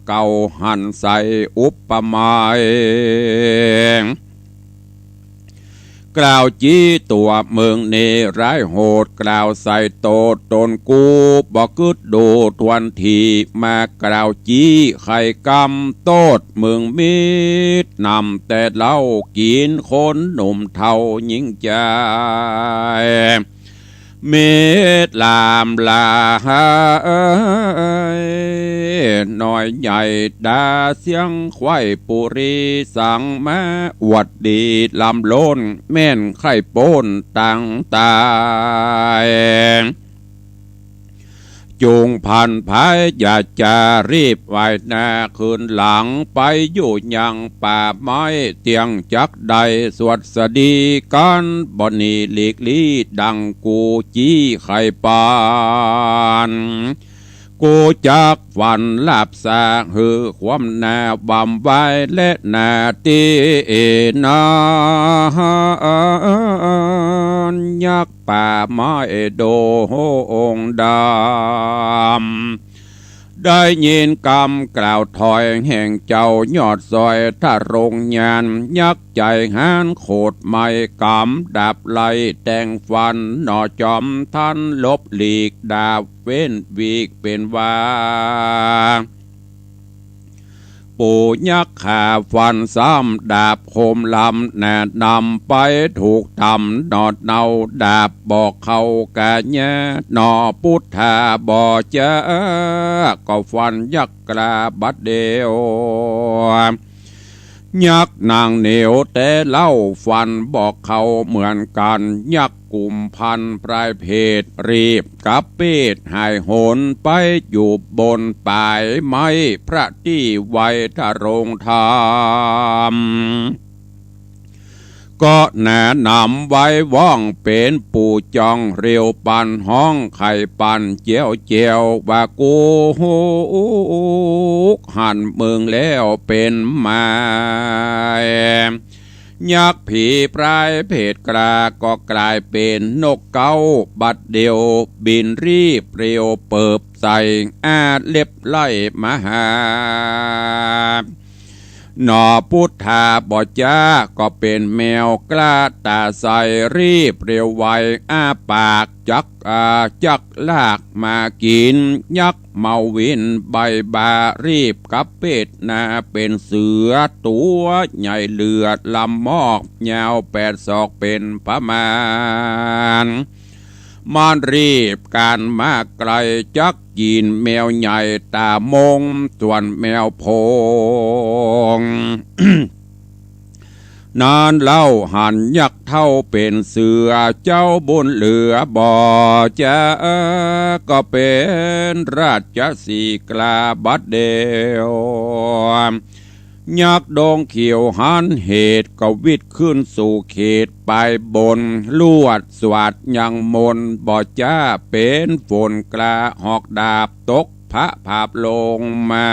เก่าหันใส่อุปมา กล่าวจี้ตั๋วเมืองนี้ร้ายโหด กล่าวใส่โต้ษต๋นกู บ่กึ๊ดดูถ้วนที มากล่าวจี้ไขว้กำโต้ษเมืองมิตร นำแต่เหล้ากิ๋นคนหนุ่มเฒ่าญิงจาย เมตตาลามลาย น้อยใหญ่ด่าเสี้ยงไขว้ปุรี สังมาอวดดีล้ำล้น แม่นใค่ป๊นตังต๋าย จุ่งผันผายอย่าจารีบไหว้หน้าคืนหลัง ไปอยู่ยังป่าไม้เตี้ยงจักได้สวัสดีกั๋น บ่หนีหลีกลี้ดังกูจี้ไขว้ปาน กูจักฟันลาบสากหื้อความหน้าบำไว้และหน้าตี้นั้น ยักษ์ป่าไม้โดงดำ ได้ยินกำกล่าวถ้อยแห่งเจ้ายอดซอย ทรงญาณยักษ์ใจ๋หานโขดไม้ กำดาบไล่แตงฟัน หน่อจอมทันหลบหลีก ดาบเว้นวีกเป๋นว่า ปู่ยักษ์ขาฟันซ้ำ ดาบคมลำหน้านำไป ถูกต๋ำหนอดเนา ดาบบ่เข้ากายา หน่อปุทธาบ่จ๊า ก็ฟันยักษ์กล้าบัดเดียว ยักษ์หนังเหนียวแต่เล่าฟันบ่เข้าเหมือนกั๋น ยักษ์กุมภัณฑ์ปลายเพด รีบกับเปดหายหนไปอยู่บนป๋ายไม้ พระตี้ไว้ตรงธรรม ก็แนะนำไว้ว่องเป๋นปู่จองเรียวปัน ฮ้องไข่ปันเจียวเจียว ว่ากูหันมึงแล้วเป๋นหมาย ยักษ์ผีปลายเพดกล้าก็กลายเป๋นนกเก๊า บัดเดียวบินรีบเร็วเปิบใส่อ้าเล็บไล่มาหา หนอปุทธาบ่จ๊า ก็เป๋นแมวกล้าต๋าใส รีบเร็วไวอ้าปากจัก อ่า จักลากมากิ๋น ยักษ์เมาวินใบบ่า รีบกับเปดหน้าเป๋นเสือตั๋วใหญ่เหลือลำมอก ยาวแปดศอกเป๋นประมาณ มันรีบก๋านมาไกล จักกิ๋นแมวใหญ่ต๋ามง ส่วนแมวโพง นั้นเล่าหันยักษ์เฒ่าเป๋นเสือ เจ้าบุญเหลือบ่จ๊า ก็เป๋นราชสีห์กล้าบัดเดียว ยักษ์ดงเขียวหันเหตุ ก็วิดขึ้นสู่เขตป๋ายบน ลวดสวัสดยังมนบ่จ๊า เป๋นฝนกล้าหอกดาบตกผะผาบลงมา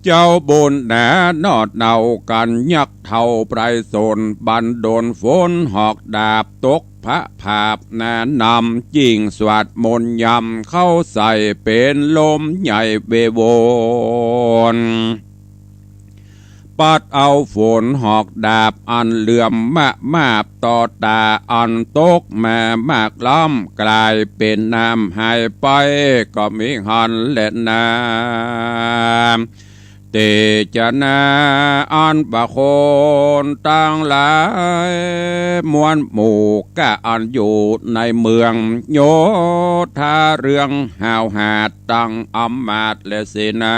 เจ้าบุญหนานอดเนากั๋น ยักษ์เฒ่าไพรสน บันดลฝนหอกดาบตกผะผาบหนานำ ยิ่งสวัสดมนต์ยำเข้าใส่ เป๋นลมใหญ่เวโวน ปัดเอาฝนหอกดาบอันเหลื่อมมะมาบต่อต๋า อันตกมามากล้ำ กลายเป๋นน้ำหายไป ก็มีหั้นแลนา เตจนาอันว่าคนตังหลายมวลหมู่ ก้าอันอยู่ในเมืองโยธาเรือง ฮาวหาดตังอำมาตย์และเสนา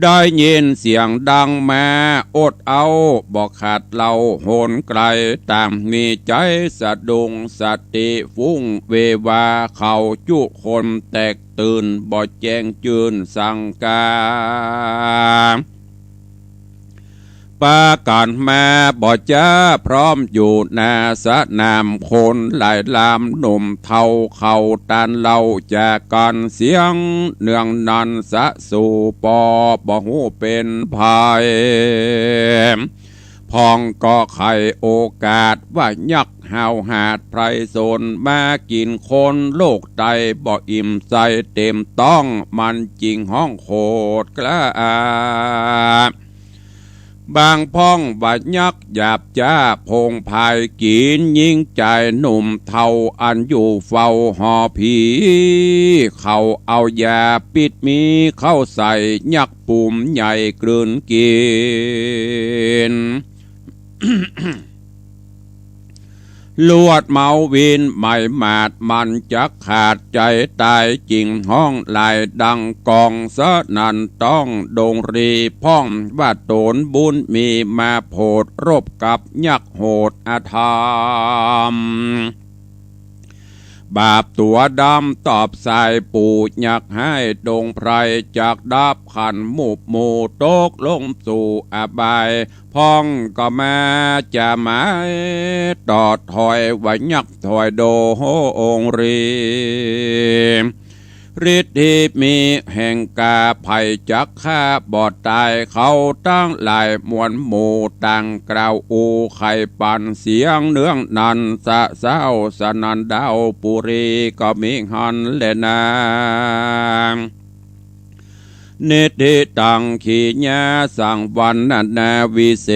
ได้ยินเสียงดังมาอดเอาบ่ขาดเล่า หนไกลต่างมีใจ๋สะดุ้ง สติฟุ้งเววา เขาจุคนแตกตื่น บ่แจ้งจื้นสังกา ปากั๋นมาบ่จ๊า พร้อมอยู่หน้าสนาม คนหลายลำหนุ่มเฒ่า เข้าต้านเล่าจากั๋น เสียงเนืองนันสะสู่ปอ บ่ฮู้เป๋นใผ พ่องก็ไขโอกาสว่ายักษ์ฮาวหาดไพรสน มากิ๋นคนโลกใต้ บ่อิ่มใจ๋เต๋มต๊อง มันจึงฮ้องโขดกล้า บางพ่องว่ายักษ์หยาบจ๊า โผงผายกิ๋นญิงจายหนุ่มเฒ่า อันอยู่เฝ้าหอผี เขาเอายาปิดมีเข้าใส่ ยักษ์ปูมใหญ่กลืนกิ๋น ลวดเมาวินไหม้หมาด มันจักขาดใจ๋ต๋าย จึงฮ้องหลายดังกอง สนั่นต้องดงรี พ่องว่าต๋นบุญมีมาโผด รบกับยักษ์โหดอธรรม บาปตั๋วดำตอบสายปู่ ยักษ์ฮ้ายดงไพร จักดับขันธ์มูบหมู่ ตกลงสู่อบาย พ่องก็มาจะหมาย ตอดถอยว่ายักษ์ถอยดงรี ฤทธิมีแห่งกา ใผจักฆ่าบ่ต๋าย เขาตังหลายมวลหมู่ ต่างกล่าวอู้ไขปัน เสียงเนืองนันสะเซ้า สนั่นดาวปุรี ก็มีหั้นแลนา นิทธิตังขีญาสังวรรณนาวิเศ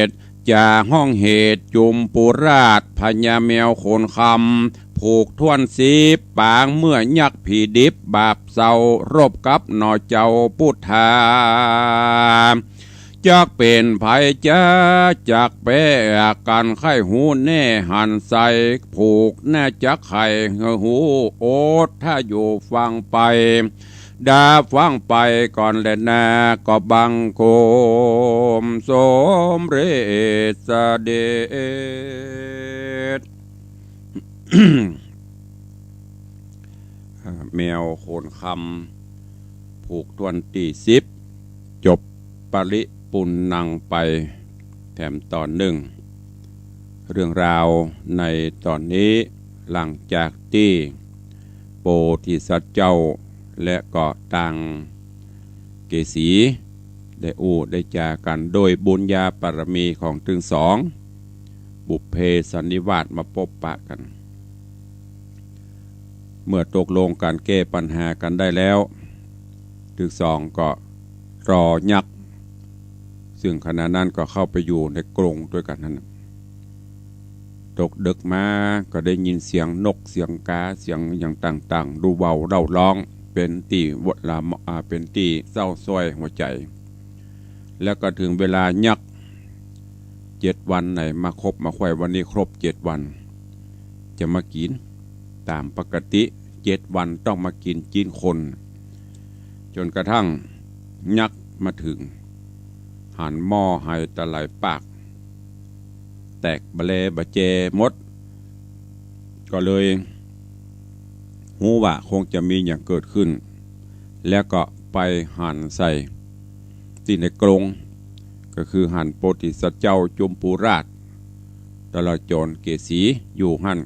ษ จะฮ้องเหตุจุมปุราช พญาแมวขนคำ ผูกถ้วนสิบปาง เมื่อยักษ์ผีดิบ บาปเศร้ารบกับหน่อเจ้าปุทธา จักเป๋นใผจ๊า จักแป๊กั๋นใค่ฮู้แน่หันใส ผูกหน้าจักไขหื้อฮู้ อดถ้าอยู่ฟังไป ดาฟังไปก่อนแลนา ก็บังคมสมเร็จเสด็จ แมวโขนคำ ผูกถ้วนตี้สิบ จบปริปุณณังไป แถมต๋อนนึ่ง เรื่องราวในต๋อนนี้ หลังจากตี้โพธิสัตว์เจ้า และก็ตางเกสี ได้อู้ได้จ๋ากั๋นโดยบุญญาบารมีของตึงสอง บุพเพสันนิวาสมาปบปะกั๋น เมื่อตกลงกั๋นแก้ปัญหากั๋นได้แล้ว ตึงสองก็รอยักษ์ ซึ่งขณะนั้นก็เข้าไปอยู่ในกรงด้วยกั๋นหั้นน่ะ ตกดึกมาก็ได้ยินเสียงนกเสียงกาเสียงอะหยังต่างๆ ดูเบาเล่าร้อง เป๋นตี้วดลาม อ่า เป๋นตี้เศร้าซ้อยหัวใจ๋ แล้วก็เถิงเวลายักษ์เจ็ดวันไหนมาคบมาใค่ วันนี้ครบเจ็ดวัน จะมากิ๋น ต๋ามปกติเจ็ดวันต้องมากิ๋นจีนคน จ๋นกระทั่งยักษ์มาเถิง หันหม้อไหต๋าหลายปาก แตกบะแลบะแจหมด ก็เลยฮู้ว่าคงจะมีอะหยังเกิดขึ้น แล้วก็ไปหันใส่ตี้ในกรง ก็คือหันโพธิสัตว์เจ้าจุมพูราช ตลอดจ๋นเกสีอยู่หั้น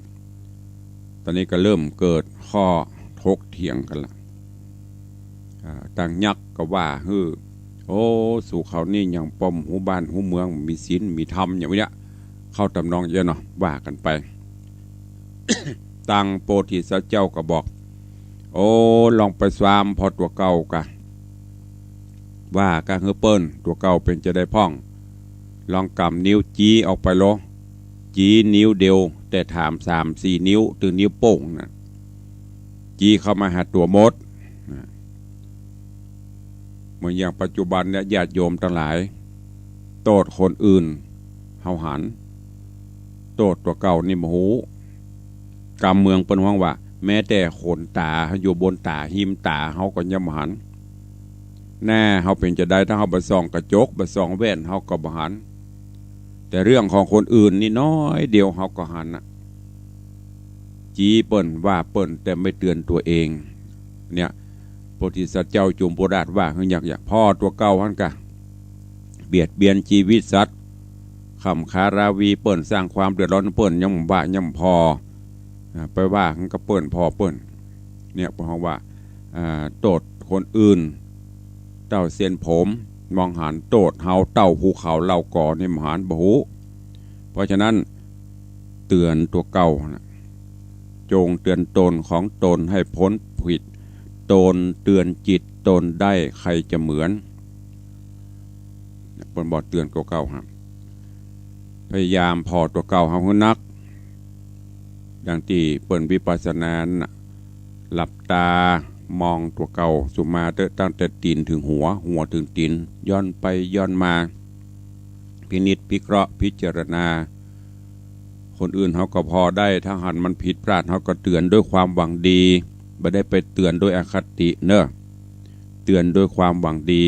ต๋อนนี้ก็เริ่มเกิดข้อถกเถียงกั๋นละ อ่า ตางยักษ์ก็ว่า "หื้อ โอ้ สูเขานี่ยังป้อมฮู้บ้านฮู้เมือง มีศีลมีธรรมอย่างเนี้ย" เข้าต๋ำนองเยียะเนาะ ว่ากั๋นไป ตางโพธิสัตว์เจ้าก็บอก "โอ้ ลองไปซามผ่อตั๋วเก่ากะ ว่ากะหื้อเปิ้น ตั๋วเก่าเป๋นจาใดพ่อง ลองก๋ำนิ้วจี๊ออกไปโล จี๊นิ้วเดียว แต่ถามสามสี่นิ้ว ตึงนิ้วโป้งน่ะ จี๊เข้ามาหาตั๋วหมด" นะ เหมือนอย่างปัจจุบันเนี่ย ญาติโยมตังหลาย โต้ษคนอื่น เฮาหัน โต้ษตั๋วเก่านี่บ่ฮู้ กำเมืองเปิ้นฮ้องว่า แม้แต่ขนต๋าอยู่บนต๋า ฮิมต๋า เฮาก็ยังบ่หัน หน้าเฮาเป๋นจาใด ถ้าเฮาบ่ส่องกระจก บ่ส่องแว่น เฮาก็บ่หัน แต่เรื่องของคนอื่นนี่น้อยเดียวเฮาก็หันน่ะ จี๊เปิ้น ว่าเปิ้น แต่ไม่เตือนตัวเอง เนี่ย โพธิสัตว์เจ้าจุมพูราชว่า หื้อยักษ์ อย่าผ่อตั๋วเก่าหั้นกะ เบียดเบียนจีวิตสัตว์ ข่ำคาราวีเปิ้น สร้างความเดือดร้อนเปิ้น ยังบ่ว่ายังบ่ผ่อ อ่า ไปว่าหั้นกะเปิ้น ผ่อเปิ้น เนี่ย เปิ้นฮ้องว่า อ่า โต้ษคนอื่น เต้าเส้นผม มองหัน โต้ษเฮา เต้าภูเขาเหล่ากอนี่บ่หัน บ่ฮู้ เพราะฉะนั้น เตือนตั๋วเก่าน่ะ จงเตือนตนของตนให้พ้นผิด ตนเตือนจิตตนได้ ใครจะเหมือน เปิ้นบอกเตือนตั๋วเก่าฮะ พยายามผ่อตั๋วเก่าเฮาหื้อนัก ดังตี้เปิ้นวิปัสสนาน่ะ หลับตามองตั๋วเก่าสุมาเต๊อะ ตั้งแต่ตี๋นเถิงหัว หัวเถิงตี๋น ย้อนไปย้อนมา พินิจพิเคราะห์พิจารณา คนอื่นเฮาก็ผ่อได้ ถ้าหันมันผิดพลาด เฮาก็เตือนด้วยความหวังดี บ่ได้ไปเตือนด้วยอคติเนาะ เตือนด้วยความหวังดี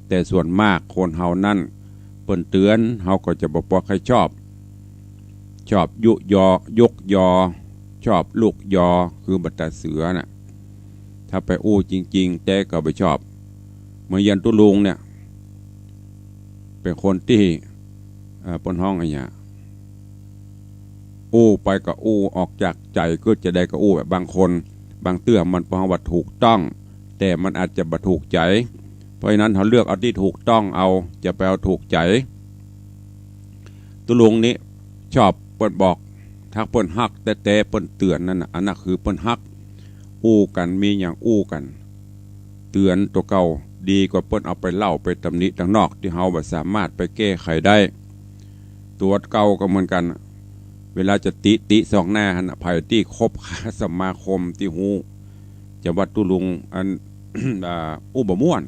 แต่ส่วนมากคนเฮานั้น เปิ้นเตือน เฮาก็จะบ่ปอใค่ชอบ ชอบยุยอ ยกยอ ชอบลุกยอ คือบ่ต๋าเสือน่ะ ถ้าไปอู้จริงๆ แต๊ก็บ่ชอบ เหมือนอย่างตุ๊ลุงเนี่ย เป๋นคนตี้ เอ่อ เปิ้นฮ้องอะหยัง อู้ไปก็อู้ออกจากใจ๋ กึ๊ดจาใดก็อู้ แบบบางคน บางเตื้อมันเปิ้นฮ้องว่าถูกต้อง แต่มันอาจจะบ่ถูกใจ๋ เพราะฉะนั้นเฮาเลือกเอาตี้ถูกต้องเอา จะไปเอาถูกใจ๋ ตุ๊ลุงนี้ชอบเปิ้นบอก ถ้าเปิ้นฮักแต๊ๆ เปิ้นเตือนนั่นน่ะ อันนั้นคือเปิ้นฮัก อู้กั๋น มีหยังอู้กั๋น เตือนตั๋วเก่า ดีกว่าเปิ้นเอาไปเล่าไปตำหนิตังนอก ตี้เฮาบ่สามารถไปแก้ไขได้ ตั๋วเก่าก็เหมือนกั๋น เวลาจะติ ติส่องหน้าหั้นน่ะ ใผตี้คบค้าสมาคมตี้ฮู้ จะว่าตุ๊ลุงอัน อ่า อู้บ่ม่วน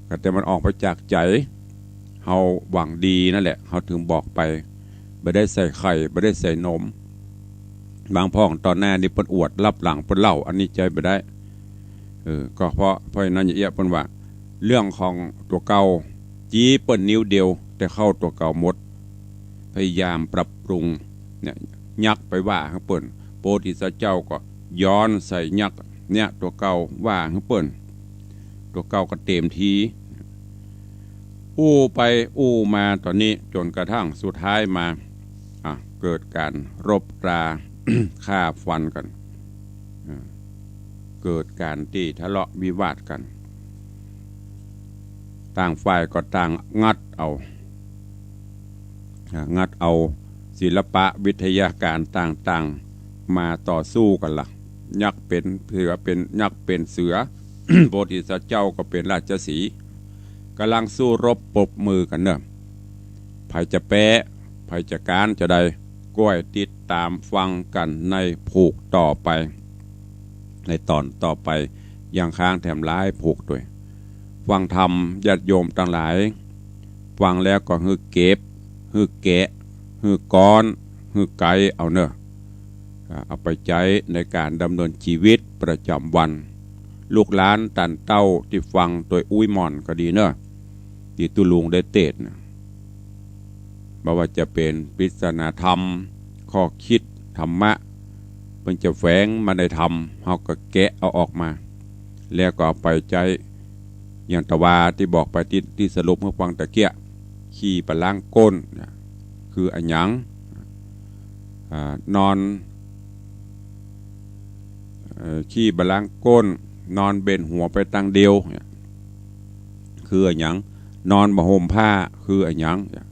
ก็แต่มันออกไปจากใจ๋ เฮาหวังดีนั่นแหละ เฮาเถิงบอกไป บ่ได้ใส่ไข่ บ่ได้ใส่นม บางพ่องต๋อนหน้านี่เปิ้นอวด ลับหลังเปิ้นเล่า อันนี้ใจ๊บ่ได้ เออ ก็เพราะ เพราะฉะนั้นยายเอี้ยะเปิ้นว่า เรื่องของตั๋วเก่า จี๊เปิ้นนิ้วเดียว แต่เข้าตั๋วเก่าหมด พยายามปรับปรุงเนี่ย ยักไปว่าหื้อเปิ้น โพธิสัตว์เจ้าก็ย้อนใส่ยักเนี่ยตั๋วเก่าว่าหื้อเปิ้น ตั๋วเก่าก็เต็มที อู้ไปอู้มาต๋อนนี้จ๋นกระทั่งสุดท้ายมา อ่ะ เกิดก๋านรบรา ฆ่าฟันกั๋น อ่า เกิดก๋านตี้ทะเลาะวิวาทกั๋น ต่างฝ่ายก็ต่างงัดเอา อ่า งัดเอาศิลปะวิทยาก๋านต่างๆ มาต่อสู้กั๋นละ ยักษ์เป๋นเสือ เป๋น ยักษ์เป๋นเสือ โพธิสัตว์เจ้าก็เป๋นราชสีห์ ก่ำลังสู้รบปรบมือกั๋นเนาะ ใผจะแป๊ ใผจะก๋านจะใด ก้อยติดต๋ามฟังกั๋นในผูกต่อไป ในต๋อนต่อไป ยังค้างแถมหลายผูกตวย ฟังธรรมญาติโยมตังหลาย ฟังแล้วก็หื้อเก็บ หื้อแกะ หื้อก๊อน หื้อไกเอาเนาะ อ่า เอาไปใจ๊ในก๋านดำเนินจีวิตประจ๋ำวัน ลูกหลานต้านเต้าตี้ฟังตวยอู้หม่อนก็ดีเนาะ ตี้ตุ๊ลุงได้เตสน์นะ บ่ว่าจะเป๋นปริศนาธรรม ข้อคิดธรรมะ เปิ้นจะแฝงมาในธรรม เฮาก็แกะเอาออกมา แล้วก็เอาไปใจ๊ อย่างตะวาตี้บอกไปตี้ ตี้สรุปหื้อฟังตะเกียะ ขี้บ่าล้างก้นเนี่ย คืออะหยัง อ่า นอน เอ่อ ขี้บ่าล้างก้น นอนเบนหัวไปตางเดียวเนี่ย คืออะหยัง นอนบ่ห่มผ้า คืออะหยังเนี่ย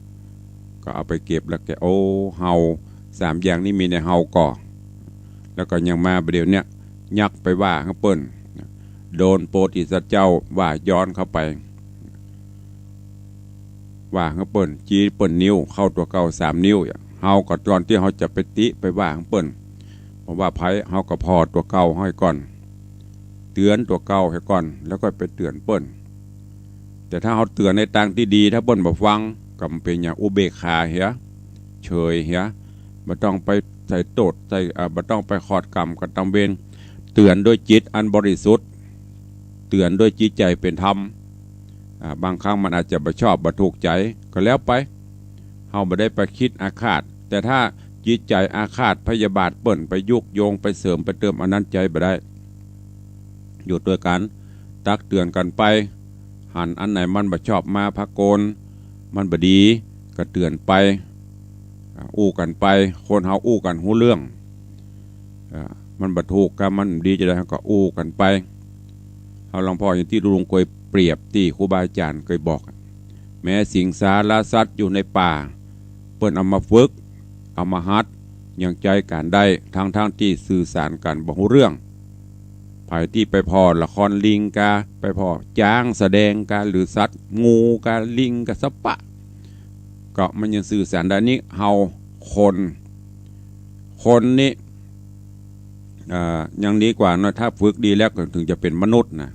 ก็เอาไปเก็บแล้วแกะ โอ้ เฮา สามอย่างนี้มีในเฮาก่อ แล้วก็ยังมาบ่าเดี่ยวเนี้ย ยักไปว่าหื้อเปิ้น โดนโพธิสัตว์เจ้าว่าย้อนเข้าไป ว่าหื้อเปิ้น จี๊เปิ้นนิ้ว เข้าตั๋วเก่าสามนิ้ว เฮาก็ต๋อนตี้เฮาจะไปติไปว่าหื้อเปิ้น บ่ว่าใผ เฮาก็ผ่อตั๋วเก่าหื้อก่อน เตื๋อนตั๋วเก่าหื้อก่อน แล้วก็ไปเตื๋อนเปิ้น แต่ถ้าเฮาเตื๋อนในตางตี้ดี ถ้าเปิ้นบ่ฟัง ก็เป๋นอย่างอุเบกขาเหีย เฉยเหีย บ่ต้องไปใส่โต้ษ ใส่ อ่า บ่ต้องไปขอดก๋รรมกั๋นตามเวร เตื๋อนด้วยจิตอันบริสุทธิ์ เตื๋อนด้วยจิตใจ๋เป๋นธรรม อ่า บางครั้งมันอาจจะบ่ชอบ บ่ถูกใจ๋ ก็แล้วไป เฮาบ่ได้ไปคิดอาฆาต แต่ถ้าจิตใจ๋อาฆาตพยาบาทเปิ้น ไปยุยง ไปเสริม ไปเติม อันนั้นใจ๊บ่ได้ อยู่ตวยกั๋น ตักเตื๋อนกั๋นไป หันอันไหนมันบ่ชอบมาพากล มันบ่ดี ก็เตื๋อนไป อ่า อู้กั๋นไป คนเฮาอู้กั๋นฮู้เรื่อง อ่า มันบ่ถูกกา มันดีจะใด เฮาก็อู้กั๋นไป เฮาลองผ่ออย่างตี้ลุงเกยเปรียบ ตี้ครูบาอาจ๋ารย์เกยบอก แม้สิงสารสัตว์อยู่ในป่า เปิ้นเอามาฝึก เอามาหัด ยังใจ๊ก๋านได้ ทั้งๆ ตี้สื่อสารกั๋นบ่ฮู้เรื่อง ใผตี้ไปผ่อละครลิงกา ไปผ่อจ๊างแสดงกา หรือสัตว์ งูกา ลิงกา สะปะ ก็มันยังสื่อสารได้ นี่เฮาคน คนนี่ อ่า ยังดีกว่าเนาะ ถ้าฝึกดีแล้วก็ถึงจะเป๋นมนุษย์นะ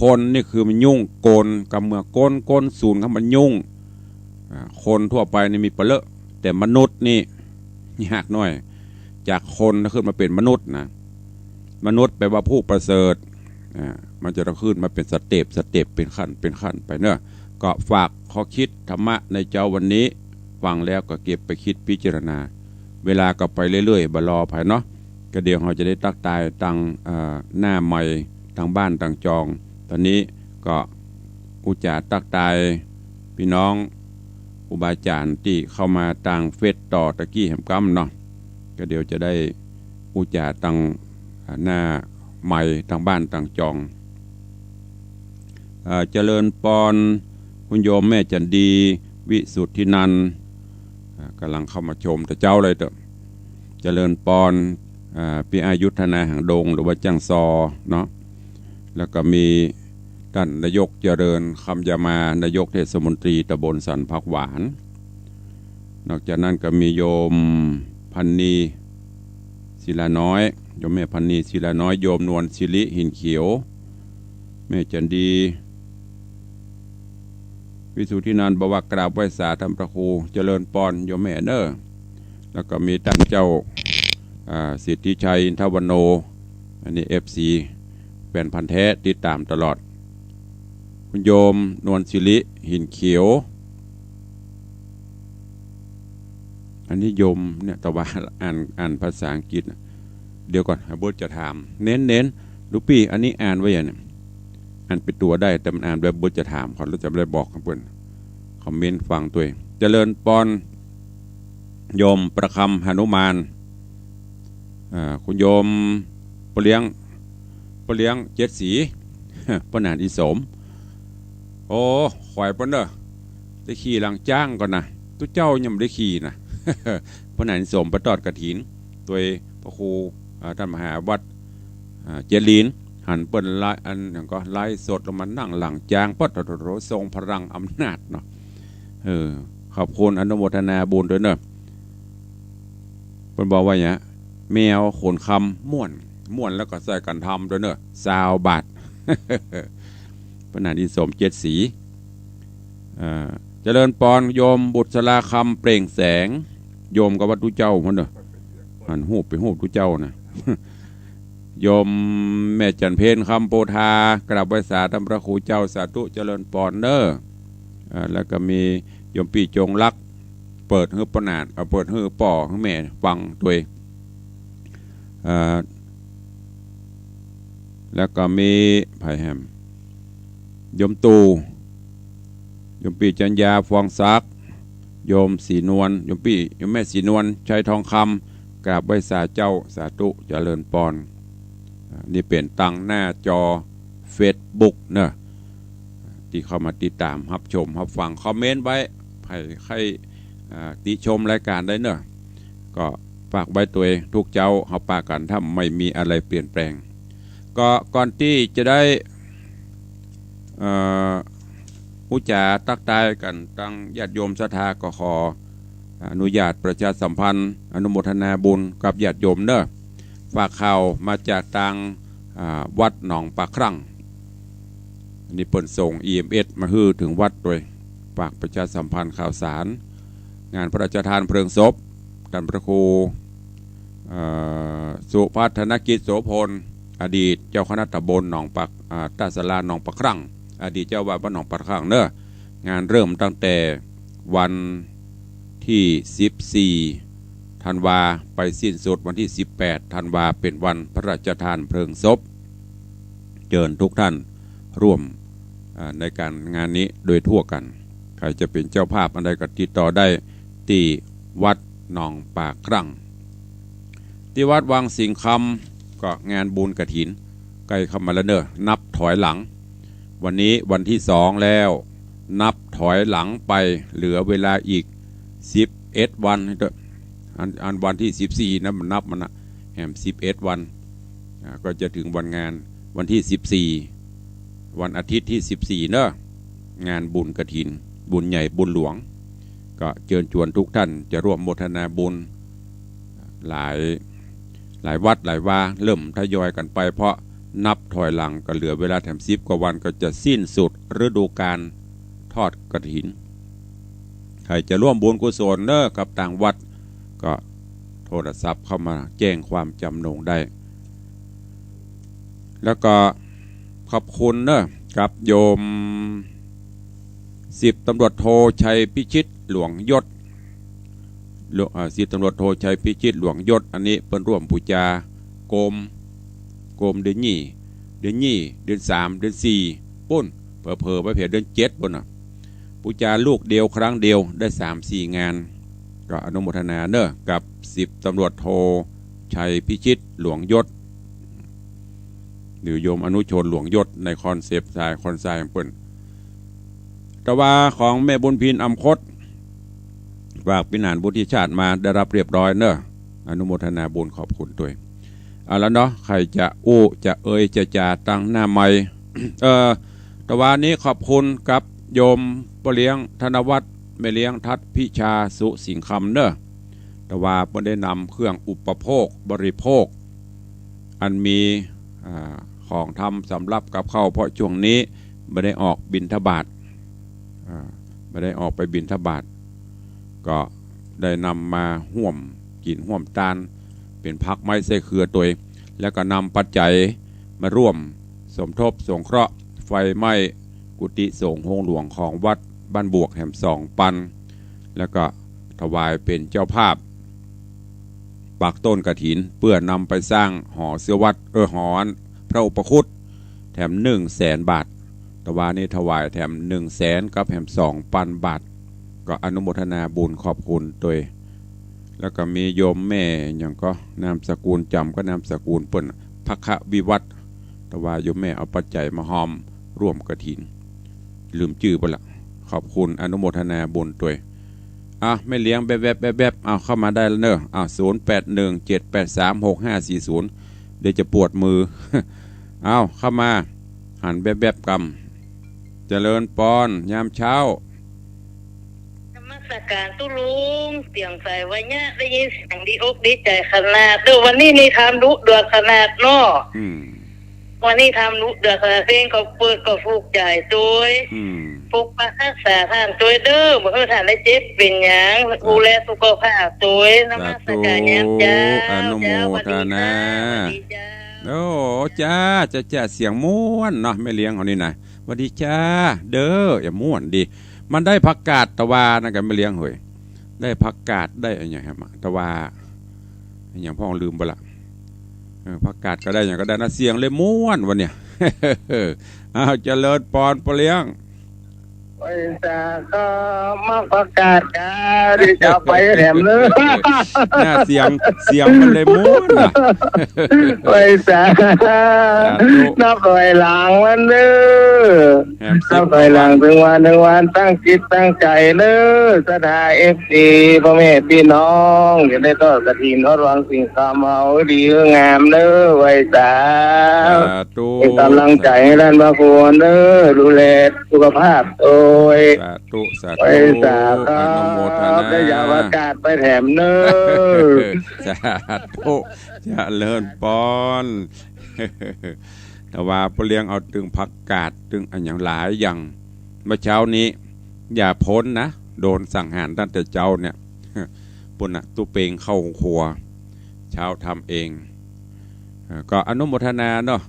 คนนี่คือมันยุ่ง คน กำเมือคน คนสูนเข้ามายุ่ง อ่า คนทั่วไปนี่มีบ่เลอะ แต่มนุษย์นี่ยากหน้อย จากคนขึ้นมาเป๋นมนุษย์นะ มนุษย์แปลว่าผู้ประเสริฐ อ่า มันจะต้องขึ้นมาเป๋นสเต็ป สเต็ป เป๋นขั้น เป๋นขั้นไปเนาะ ก็ฝากข้อคิดธรรมะในเจ๊าวันนี้ ฟังแล้วก็เก็บไปคิดพิจารณา เวลาก็ไปเรื่อยๆ บ่รอใผเนาะ ก็เดี๋ยวเฮาจะได้ตั๊กตายตัง อ่า หน้าใหม่ ตังบ้านตังจอง ต๋อนนี้ก็อู้จ๋าตั๊กตาย ปี้น้องครูบาอาจ๋ารย์ตี้เข้ามาตางเฟซต่อตะกี้แหมก้ำเนาะ ก็เดี๋ยวจะได้อู้จ๋าตัง อ่า หน้าใหม่ตังบ้านตังจอง อ่า เจริญปอน คุณโยมแม่จันดี วิสุทธินันท์ อ่า ก่ำลังเข้ามาชมแต่เจ๊าเลยเต๊อะ เจริญปอน อ่า ปี้อายุธนาหางดง หรือว่าจ้างซอเนาะ แล้วก็มีต้านนายกเจริญ คำยามา นายกเทศมนตรีตำบลสันผักหวาน นอกจากนั้นก็มีโยมพันนีศิลาน้อย โยมแม่พันนีศิลาน้อย โยมนวลศิริหินเขียว แม่จันดี วิสุทธินันท์บอกว่ากราบไหว้สาท่านพระครู เจริญปอนโยมแม่เน้อ แล้วก็มีต้านเจ้า อ่า สิทธิชัย อินทวโน อันนี้เอฟซี ฟนพันธุ์แท้ ติดต๋ามตลอด คุณโยมนวลศิริ หินเขียว อันนี้โยมเนี่ย แต่ว่าอ่าน อ่านภาษาอังกฤษน่ะ เดี๋ยวก่อน หาบทจะถาม เน้นๆ ลูกปี้ อันนี้อ่านไว้อย่างเนี่ย อ่านเป๋นตั๋วได้ แต่มันอ่านแบบบทจะถาม ขอรู้จักได้บอกเปิ้น คอมเมนต์ฟังตวย เจริญปอน โยมประคำหนุมาน อ่า คุณโยมปะเลี้ยง ปะเลี้ยงเจ็ดสี ปะหนานอีสม โอ้ ขวัยเปิ้นเน่อ ได้ขี่หลังจ๊างก่อนนะ ตุ๊เจ้ายังบ่ได้ขี่นะ ปะหนานอีสมไปตอดกฐิน ตวยพระครู อ่า ต้านมหาวัด อ่า เจดีย์ หันเปิ้นไลฟ์ อันหยังก็ไลฟ์สดลงมานั่งหลังจ๊าง ปะโถ ทรงพลังอำนาจเนาะ เออ ขอบคุณอนุโมทนาบุญตวยเน่อ เปิ้นบอกว่าหยัง แมวขนคำม่วน ม่วนแล้วก็ใส่กั๋นทำตวยเน่อ ซาวบาท ปะหนานอีสมเจ็ดสี อ่า เจริญปอน โยมบุษราคำเปล่งแสง โยมก็วัดตุ๊เจ้าหั้นเน่อ หันฮูปเป๋นฮูปตุ๊เจ้านะ โยมแม่จันเพ็ญ คำโพธา กราบไหว้สาต้านพระครูเจ้า สาธุ เจริญปอนเน่อ อ่า แล้วก็มีโยมปี้จงรัก เปิดหื้อปะหนาน เอา เปิดหื้อป้อหื้อแม่ฟังตวย อ่า แล้วก็มีใผแหม โยมตู่ โยมปี้จัญญา ฟองศักดิ์ โยมศรีนวล โยมปี้ โยมแม่ศรีนวล ชัยทองคำ กราบไหว้สาเจ้า สาธุ เจริญปอน อ่า นี่เป๋นตางหน้าจอเฟซบุ๊กเน่อ ตี้เข้ามาติดต๋าม ฮับชม ฮับฟัง คอมเมนต์ไว้ ใผใค่ อ่า ติชมรายก๋านได้เน่อ ก็ฝากไว้ตวย ทุกเจ๊าเฮาปะกั๋น ถ้าไม่มีอะไรเปลี่ยนแปลง ก็ก่อนตี้จะได้ เอ่อ อู้จ๋าตั๊กตายกั๋น ตางญาติโยมศรัทธา ก็ขออนุญาตประชาสัมพันธ์ อนุโมทนาบุญกับญาติโยมเน่อ ฝากข่าวมาจากตาง อ่า วัดหนองปากครั่ง อันนี้เปิ้นส่ง อีเอ็มเอส มาหื้อเถิงวัดตวย ฝากประชาสัมพันธ์ข่าวสาร งานพระราชทานเพลิงศพ ต้านพระครู เอ่อ สุพัฒนกิจโสภณ อดีตเจ้าคณะตำบลหนองปาก อ่า ต้าศาลาหนองปากครั่ง อดีตเจ้าอาวาสวัดหนองปากครั่งเน่อ งานเริ่มตั้งแต่วันตี้สิบสี่ธันวา ไปสิ้นสุดวันตี้สิบแปดธันวา เป๋นวันพระราชทานเพลิงศพ เจิญทุกท่านร่วม อ่า ในก๋านงานนี้โดยทั่วกั๋น ใผจะเป๋นเจ้าภาพอันใดก็ติดต่อได้ตี้วัดหนองปากครั่ง ตี้วัดวังสิงห์คำก็งานบุญกฐินใก้เข้ามาแล้วเน่อ นับถอยหลัง วันนี้วันตี้สองแล้ว นับถอยหลังไปเหลือเวลาอีกสิบเอ็ดวันเน่อ อัน อันวันตี้สิบสี่นะ มันนับมันนะ แหมสิบเอ็ดวัน อ่า ก็จะเถิงวันงาน วันตี้สิบสี่ วันอาทิตย์ตี้สิบสี่เน่อ งานบุญกฐิน บุญใหญ่บุญหลวง ก็เจิญจวนทุกท่านจะร่วมโมทนาบุญ หลาย หลายวัดหลายวา เริ่มทยอยกั๋นไป เพราะนับถอยหลังก็เหลือเวลาแถมสิบกว่าวัน ก็จะสิ้นสุดฤดูกาลทอดกฐิน ใผจะร่วมบุญกุศลเน่อ กับตางวัด ก็โทรศัพท์เข้ามาแจ้งความจำนงได้ แล้วก็ขอบคุณเน่อ กับโยมสิบตำรวจโทชัยพิชิตหลวงยศ หลวง อ่า สิบตำรวจโทชัยพิชิตหลวงยศ อันนี้เปิ้นร่วมปู๋จาโกม โกมเดือนยี่ เดือนยี่ เดือนสาม เดือนสี่ ปู้น เผลอๆ ไปเผยเดือนเจ็ดปู้นน่ะ ปู๋จาลูกเดียวครั้งเดียวได้สามสี่งาน ก็อนุโมทนาเน่อ กับสิบตำรวจโทชัยพิชิตหลวงยศ หรือโยมอนุชนหลวงยศ ในคอนเซปต์สไตล์คอนไซน์ของเปิ้น ตะวาของแม่บุญพิน อำคด ฝากพินานวุฒิชาติมาได้รับเรียบร้อยเน่อ อนุโมทนาบุญขอบคุณตวย เอาละเนาะ ใผจะอู้จะเอ่ยจะจ๋าตังหน้าไมค์ เอ่อ ตะวานี้ขอบคุณกับโยมป้อเลี้ยงธนวัฒน์ แม่เลี้ยงทัดพิชาสุสิงห์คำเน่อ ตะวาเปิ้นได้นำเครื่องอุปโภคบริโภค อันมี อ่า ของทำสำรับกับข้าว เพราะช่วงนี้บ่ได้ออกบิณฑบาต อ่า บ่ได้ออกไปบิณฑบาต ก็ได้นำมาฮ่วมกิ๋นฮ่วมตาน เป๋นผักไม้ไส้เครือตวย แล้วก็นำปัจจัยมาร่วม สมทบสงเคราะห์ไฟไหม้กุฏิสงฆ์โฮงหลวงของวัดบ้านบวกแหมสองปัน แล้วก็ถวายเป๋นเจ้าภาพ ปักต้นกฐิน เปื้อนำไปสร้างหอเสื้อวัด เออ หอพระอุปคุต แถมหนึ่งแสนบาท ตะวานี้ถวายแถมหนึ่งแสนกับแหมสองปันบาท ก็อนุโมทนาบุญขอบคุณตวย แล้วก็มีโยมแม่หยังก็นามสกุลจ๋ำก็นามสกุลเปิ้น ภัควิวัฒน์ ตะวาโยมแม่เอาปัจจัยมาฮอมร่วมกฐิน ลืมจื้อไปละ ขอบคุณอนุโมทนาบุญตวย อ่ะ แม่เลี้ยงแวบๆ แวบๆ เอาเข้ามาได้แล้วเนอะ อ่ะ ศูนย์แปดหนึ่ง เจ็ดแปดสาม หกห้าสี่ศูนย์ เดี๋ยวจะปวดมือ เอาเข้ามา หันแวบๆ กำ เจริญปอน ยามเช้า นมัสการตุ๊ลุง เตียงใสวะเยียะ ได้ยินเสียงดีอกดีใจ๋ขนาด เด้อ วันนี้นี่ธรรมดุเดือดขนาดเนาะ อืม วันนี้ธรรมดุเดือดขนาด เพลงก็เปิดก็ผูกใจ๋ตวย อืม ปกปักรักษาต้านตวยเด้อ บ่หื้อต้านได้เจ็บเป๋นหยัง ครับ ดูแลสุขภาพตวย นมัสการยามเจ๊า สาธุ อนุโมทนา เจ๊า สวัสดีค่ะ สวัสดีเจ้า โอ้ จ้า จ้า จ้า เสียงม่วนเนาะ แม่เลี้ยงเฮานี่นะ สวัสดีจ้า เด้อ อย่าม่วนดี มันได้ผักกาดตะวานั่นกันแม่เลี้ยงเหย ได้ผักกาด ได้อะหยังแหมอะ ตะวา อะหยังพ่องลืมไปละ เออ ผักกาดก็ได้ อะหยังก็ได้นะ เสียงเลยม่วนวันเนี้ย อ้าว เจริญปอนปอเลี้ยง ไหว้สาข้ามักผักกาดกา ดีจะไปแถมเลย น่า เสียง เสียงมันเลยม่วนน่ะ ไหว้สา สาธุ นับถอยหลังวันเด้อ แหมสิบ นับถอยหลัง วัน เถิงวัน เถิงวัน ตั้งจิตตั้งใจ๋เด้อ ศรัทธา เอฟซี พ่อแม่พี่น้อง จะได้ทอดกฐิน ทอดวางสิ่งคำเอาดีงามเด้อ ไหว้สา สาธุ เป็นกำลังใจ๋หื้อต้านพระคุณเด้อ ดูแลสุขภาพตวย สาธุ สาธุ ไหว้สาครับ อนุโมทนา ได้ยาผักกาดไปแถมเด้อ สาธุ เจริญปอน ตะวาปอเลี้ยงเอาตึงผักกาด ตึงอะหยังหลายอย่าง เมื่อเช้านี้ อย่าพ้นนะ โดนสังหารตั้งแต่เจ๊าเนี่ย ปุ้นน่ะ ตุ๊เปงเข้าครัว เจ๊าทำเอง เอ่อ ก็อนุโมทนาเนาะ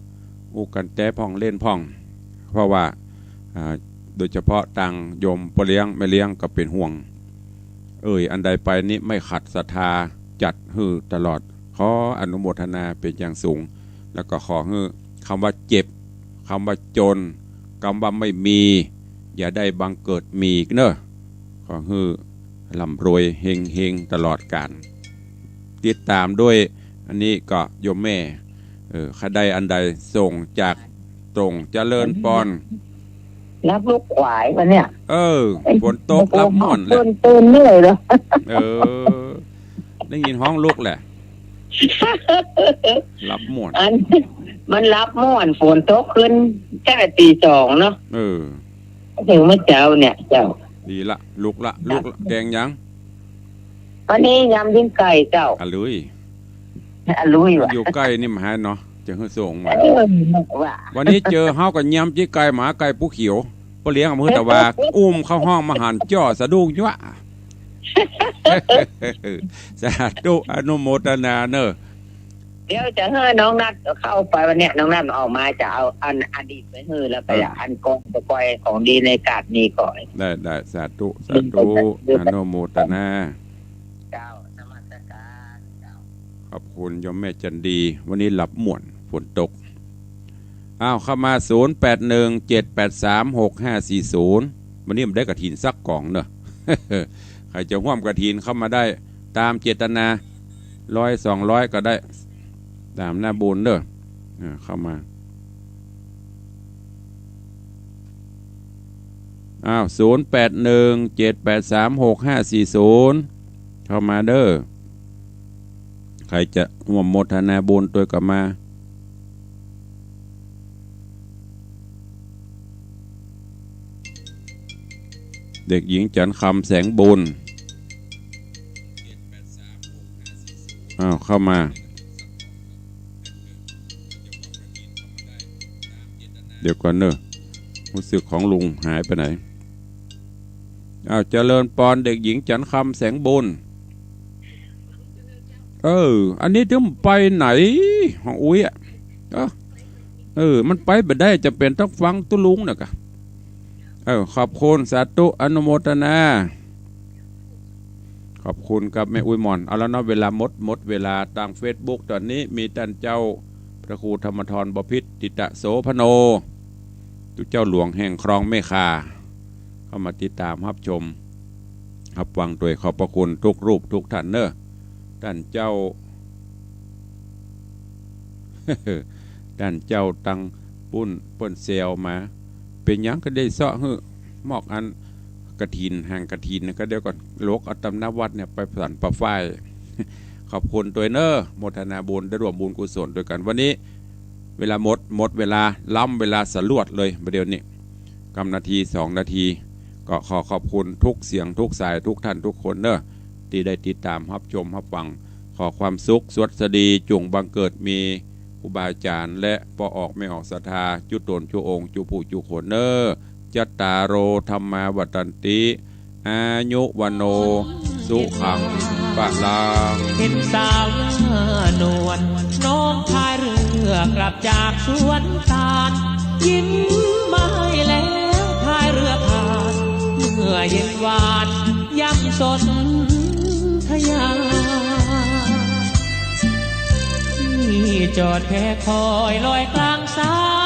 อู้กั๋นแต๊พ่องเล่นพ่อง เพราะว่า อ่า โดยเฉพาะตางโยมปอเลี้ยงแม่เลี้ยงก็เป๋นห่วง เอ่ยอันใดไปนี่ไม่ขัดศรัทธา จัดหื้อตลอด ขออนุโมทนาเป๋นอย่างสูง แล้วก็ขอหื้อคำว่าเจ็บ คำว่าจน คำว่าไม่มี อย่าได้บังเกิดมีอีกเนอะ ขอหื้อร่ำรวยเฮงๆ ตลอดกาล ติดต๋ามด้วย อันนี้ก็โยมแม่ เออ ใผได้อันใดส่งจากตรงเจริญปอน รับลูกขวายวันเนี่ย เออ เอ้ย ฝนตก รับม่วนแหละ ตื่น ตื่นเมื่อยเลย เออ ได้ยินฮ้องลูกแหละ รับม่วน อัน มันรับม่วน ฝนตกขึ้นตั้งแต่ตีสองเนาะ เออ เถิงเมื่อเจ๊าเนี่ยเจ้า ดีละ ลุกละ ลุกละ แกงหยัง วันนี้ยำตีนไก่เจ้า อะลุย อะลุยว่ะ อยู่ใก้นี่มันหายเนาะ จะหื้อส่งมา เออ ว่ะ วันนี้เจอเฮาก็ยำตีนไก่ หมาไก่ปูเขียว ปอเลี้ยงเอามือตะวา อุ้มเข้าห้องมาหันจ้อสะดุ้งยั่ว สาธุ อนุโมทนาเนอะ เดี๋ยวจะหื้อน้องนัดเข้าไปวันเนี้ย น้องนัดออกมาจะเอาอันอดีตไปหื้อ แล้วก็ เออ อยากอันกองตะกอยของดีในกาดมีก่อน ได้ ได้ สาธุ สาธุ อนุโมทนา เจ้า นมัสการเจ้า ขอบคุณโยมแม่จันดี วันนี้หลับม่วน ฝนตก อ้าว เข้ามา ศูนย์แปดหนึ่ง เจ็ดแปดสาม หกห้าสี่ศูนย์ วันนี้บ่ได้กฐินสักก๋องเนอะ ใผจะฮ่วมกฐินเข้ามาได้ ต๋ามเจตนา ร้อย สองร้อย ก็ได้ ต๋ามหน้าบุญเนอะ อ่า เข้ามา อ้าว ศูนย์แปดหนึ่ง เจ็ดแปดสาม หกห้าสี่ศูนย์ เข้ามาเด้อ ใผจะฮ่วมโมทนาบุญตวยก็มา เด็กหญิงจันทร์คำ แสงบุญ อ้าว เข้ามา เดี๋ยวก่อนเนอะ รู้สึกของลุงหายไปไหน อ้าว เจริญปอน เด็กหญิงจันทร์คำ แสงบุญ เออ อันนี้ตึงไปไหน ของอุ๊ยอะ เออ เออ มันไปบ่ได้ จ๋ำเป๋นต้องฟังตุ๊ลุงน่ะกะ เออ ขอบคุณ สาธุ อนุโมทนา ขอบคุณครับแม่อุ๊ยหม่อน เอาละเนาะ เวลาหมด หมดเวลา ตางเฟซบุ๊กต๋อนนี้มีต้านเจ้าพระครูธรรมธร บพิตร ติตะโสภโณ ตุ๊เจ้าหลวงแห่งคลองแม่ข่า เข้ามาติดต๋ามฮับชม ฮับฟังตวย ขอบพระคุณทุกรูปทุกท่านเน่อ ต้านเจ้า ต้านเจ้าตังปุ้นเปิ้นแซวมา เป๋นหยังก็ได้เซาะหื้อ มอกอันกฐิน หางกฐินก็เดี๋ยวก่อน หลวกเอาต๋ามหน้าวัดเนี่ยไปสันป่าฝ้าย ขอบคุณตวยเน่อ โมทนาบุญ ได้ร่วมบุญกุศลตวยกั๋น วันนี้ เวลาหมด หมดเวลา ล้ำเวลาสลวดเลย บ่าเดี่ยวนี้ กำนาทีสองนาที ก็ขอขอบคุณทุกเสียงทุกสายทุกท่านทุกคนเน่อ ตี้ได้ติดต๋ามฮับชมฮับฟัง ขอความสุขสวัสดีจุ่งบังเกิดมีครูบาอาจ๋ารย์และป้อออกแม่ออกศรัทธา จุ๊ต๋นจุ๊องค์จุ๊ผู้จุ๊คนเน่อ จัตตาโร ธัมมา วัฑฒันติ อายุ วัณโณ สุขัง พลัง เห็นสาวนวล น้องพายเรือกลับจากสวนตาล ยิ้มมาให้แล้วพายเรือผ่าน เมื่อเย็นวาน ย่ำสนธยา ที่จอดแพคอยลอยกลางสา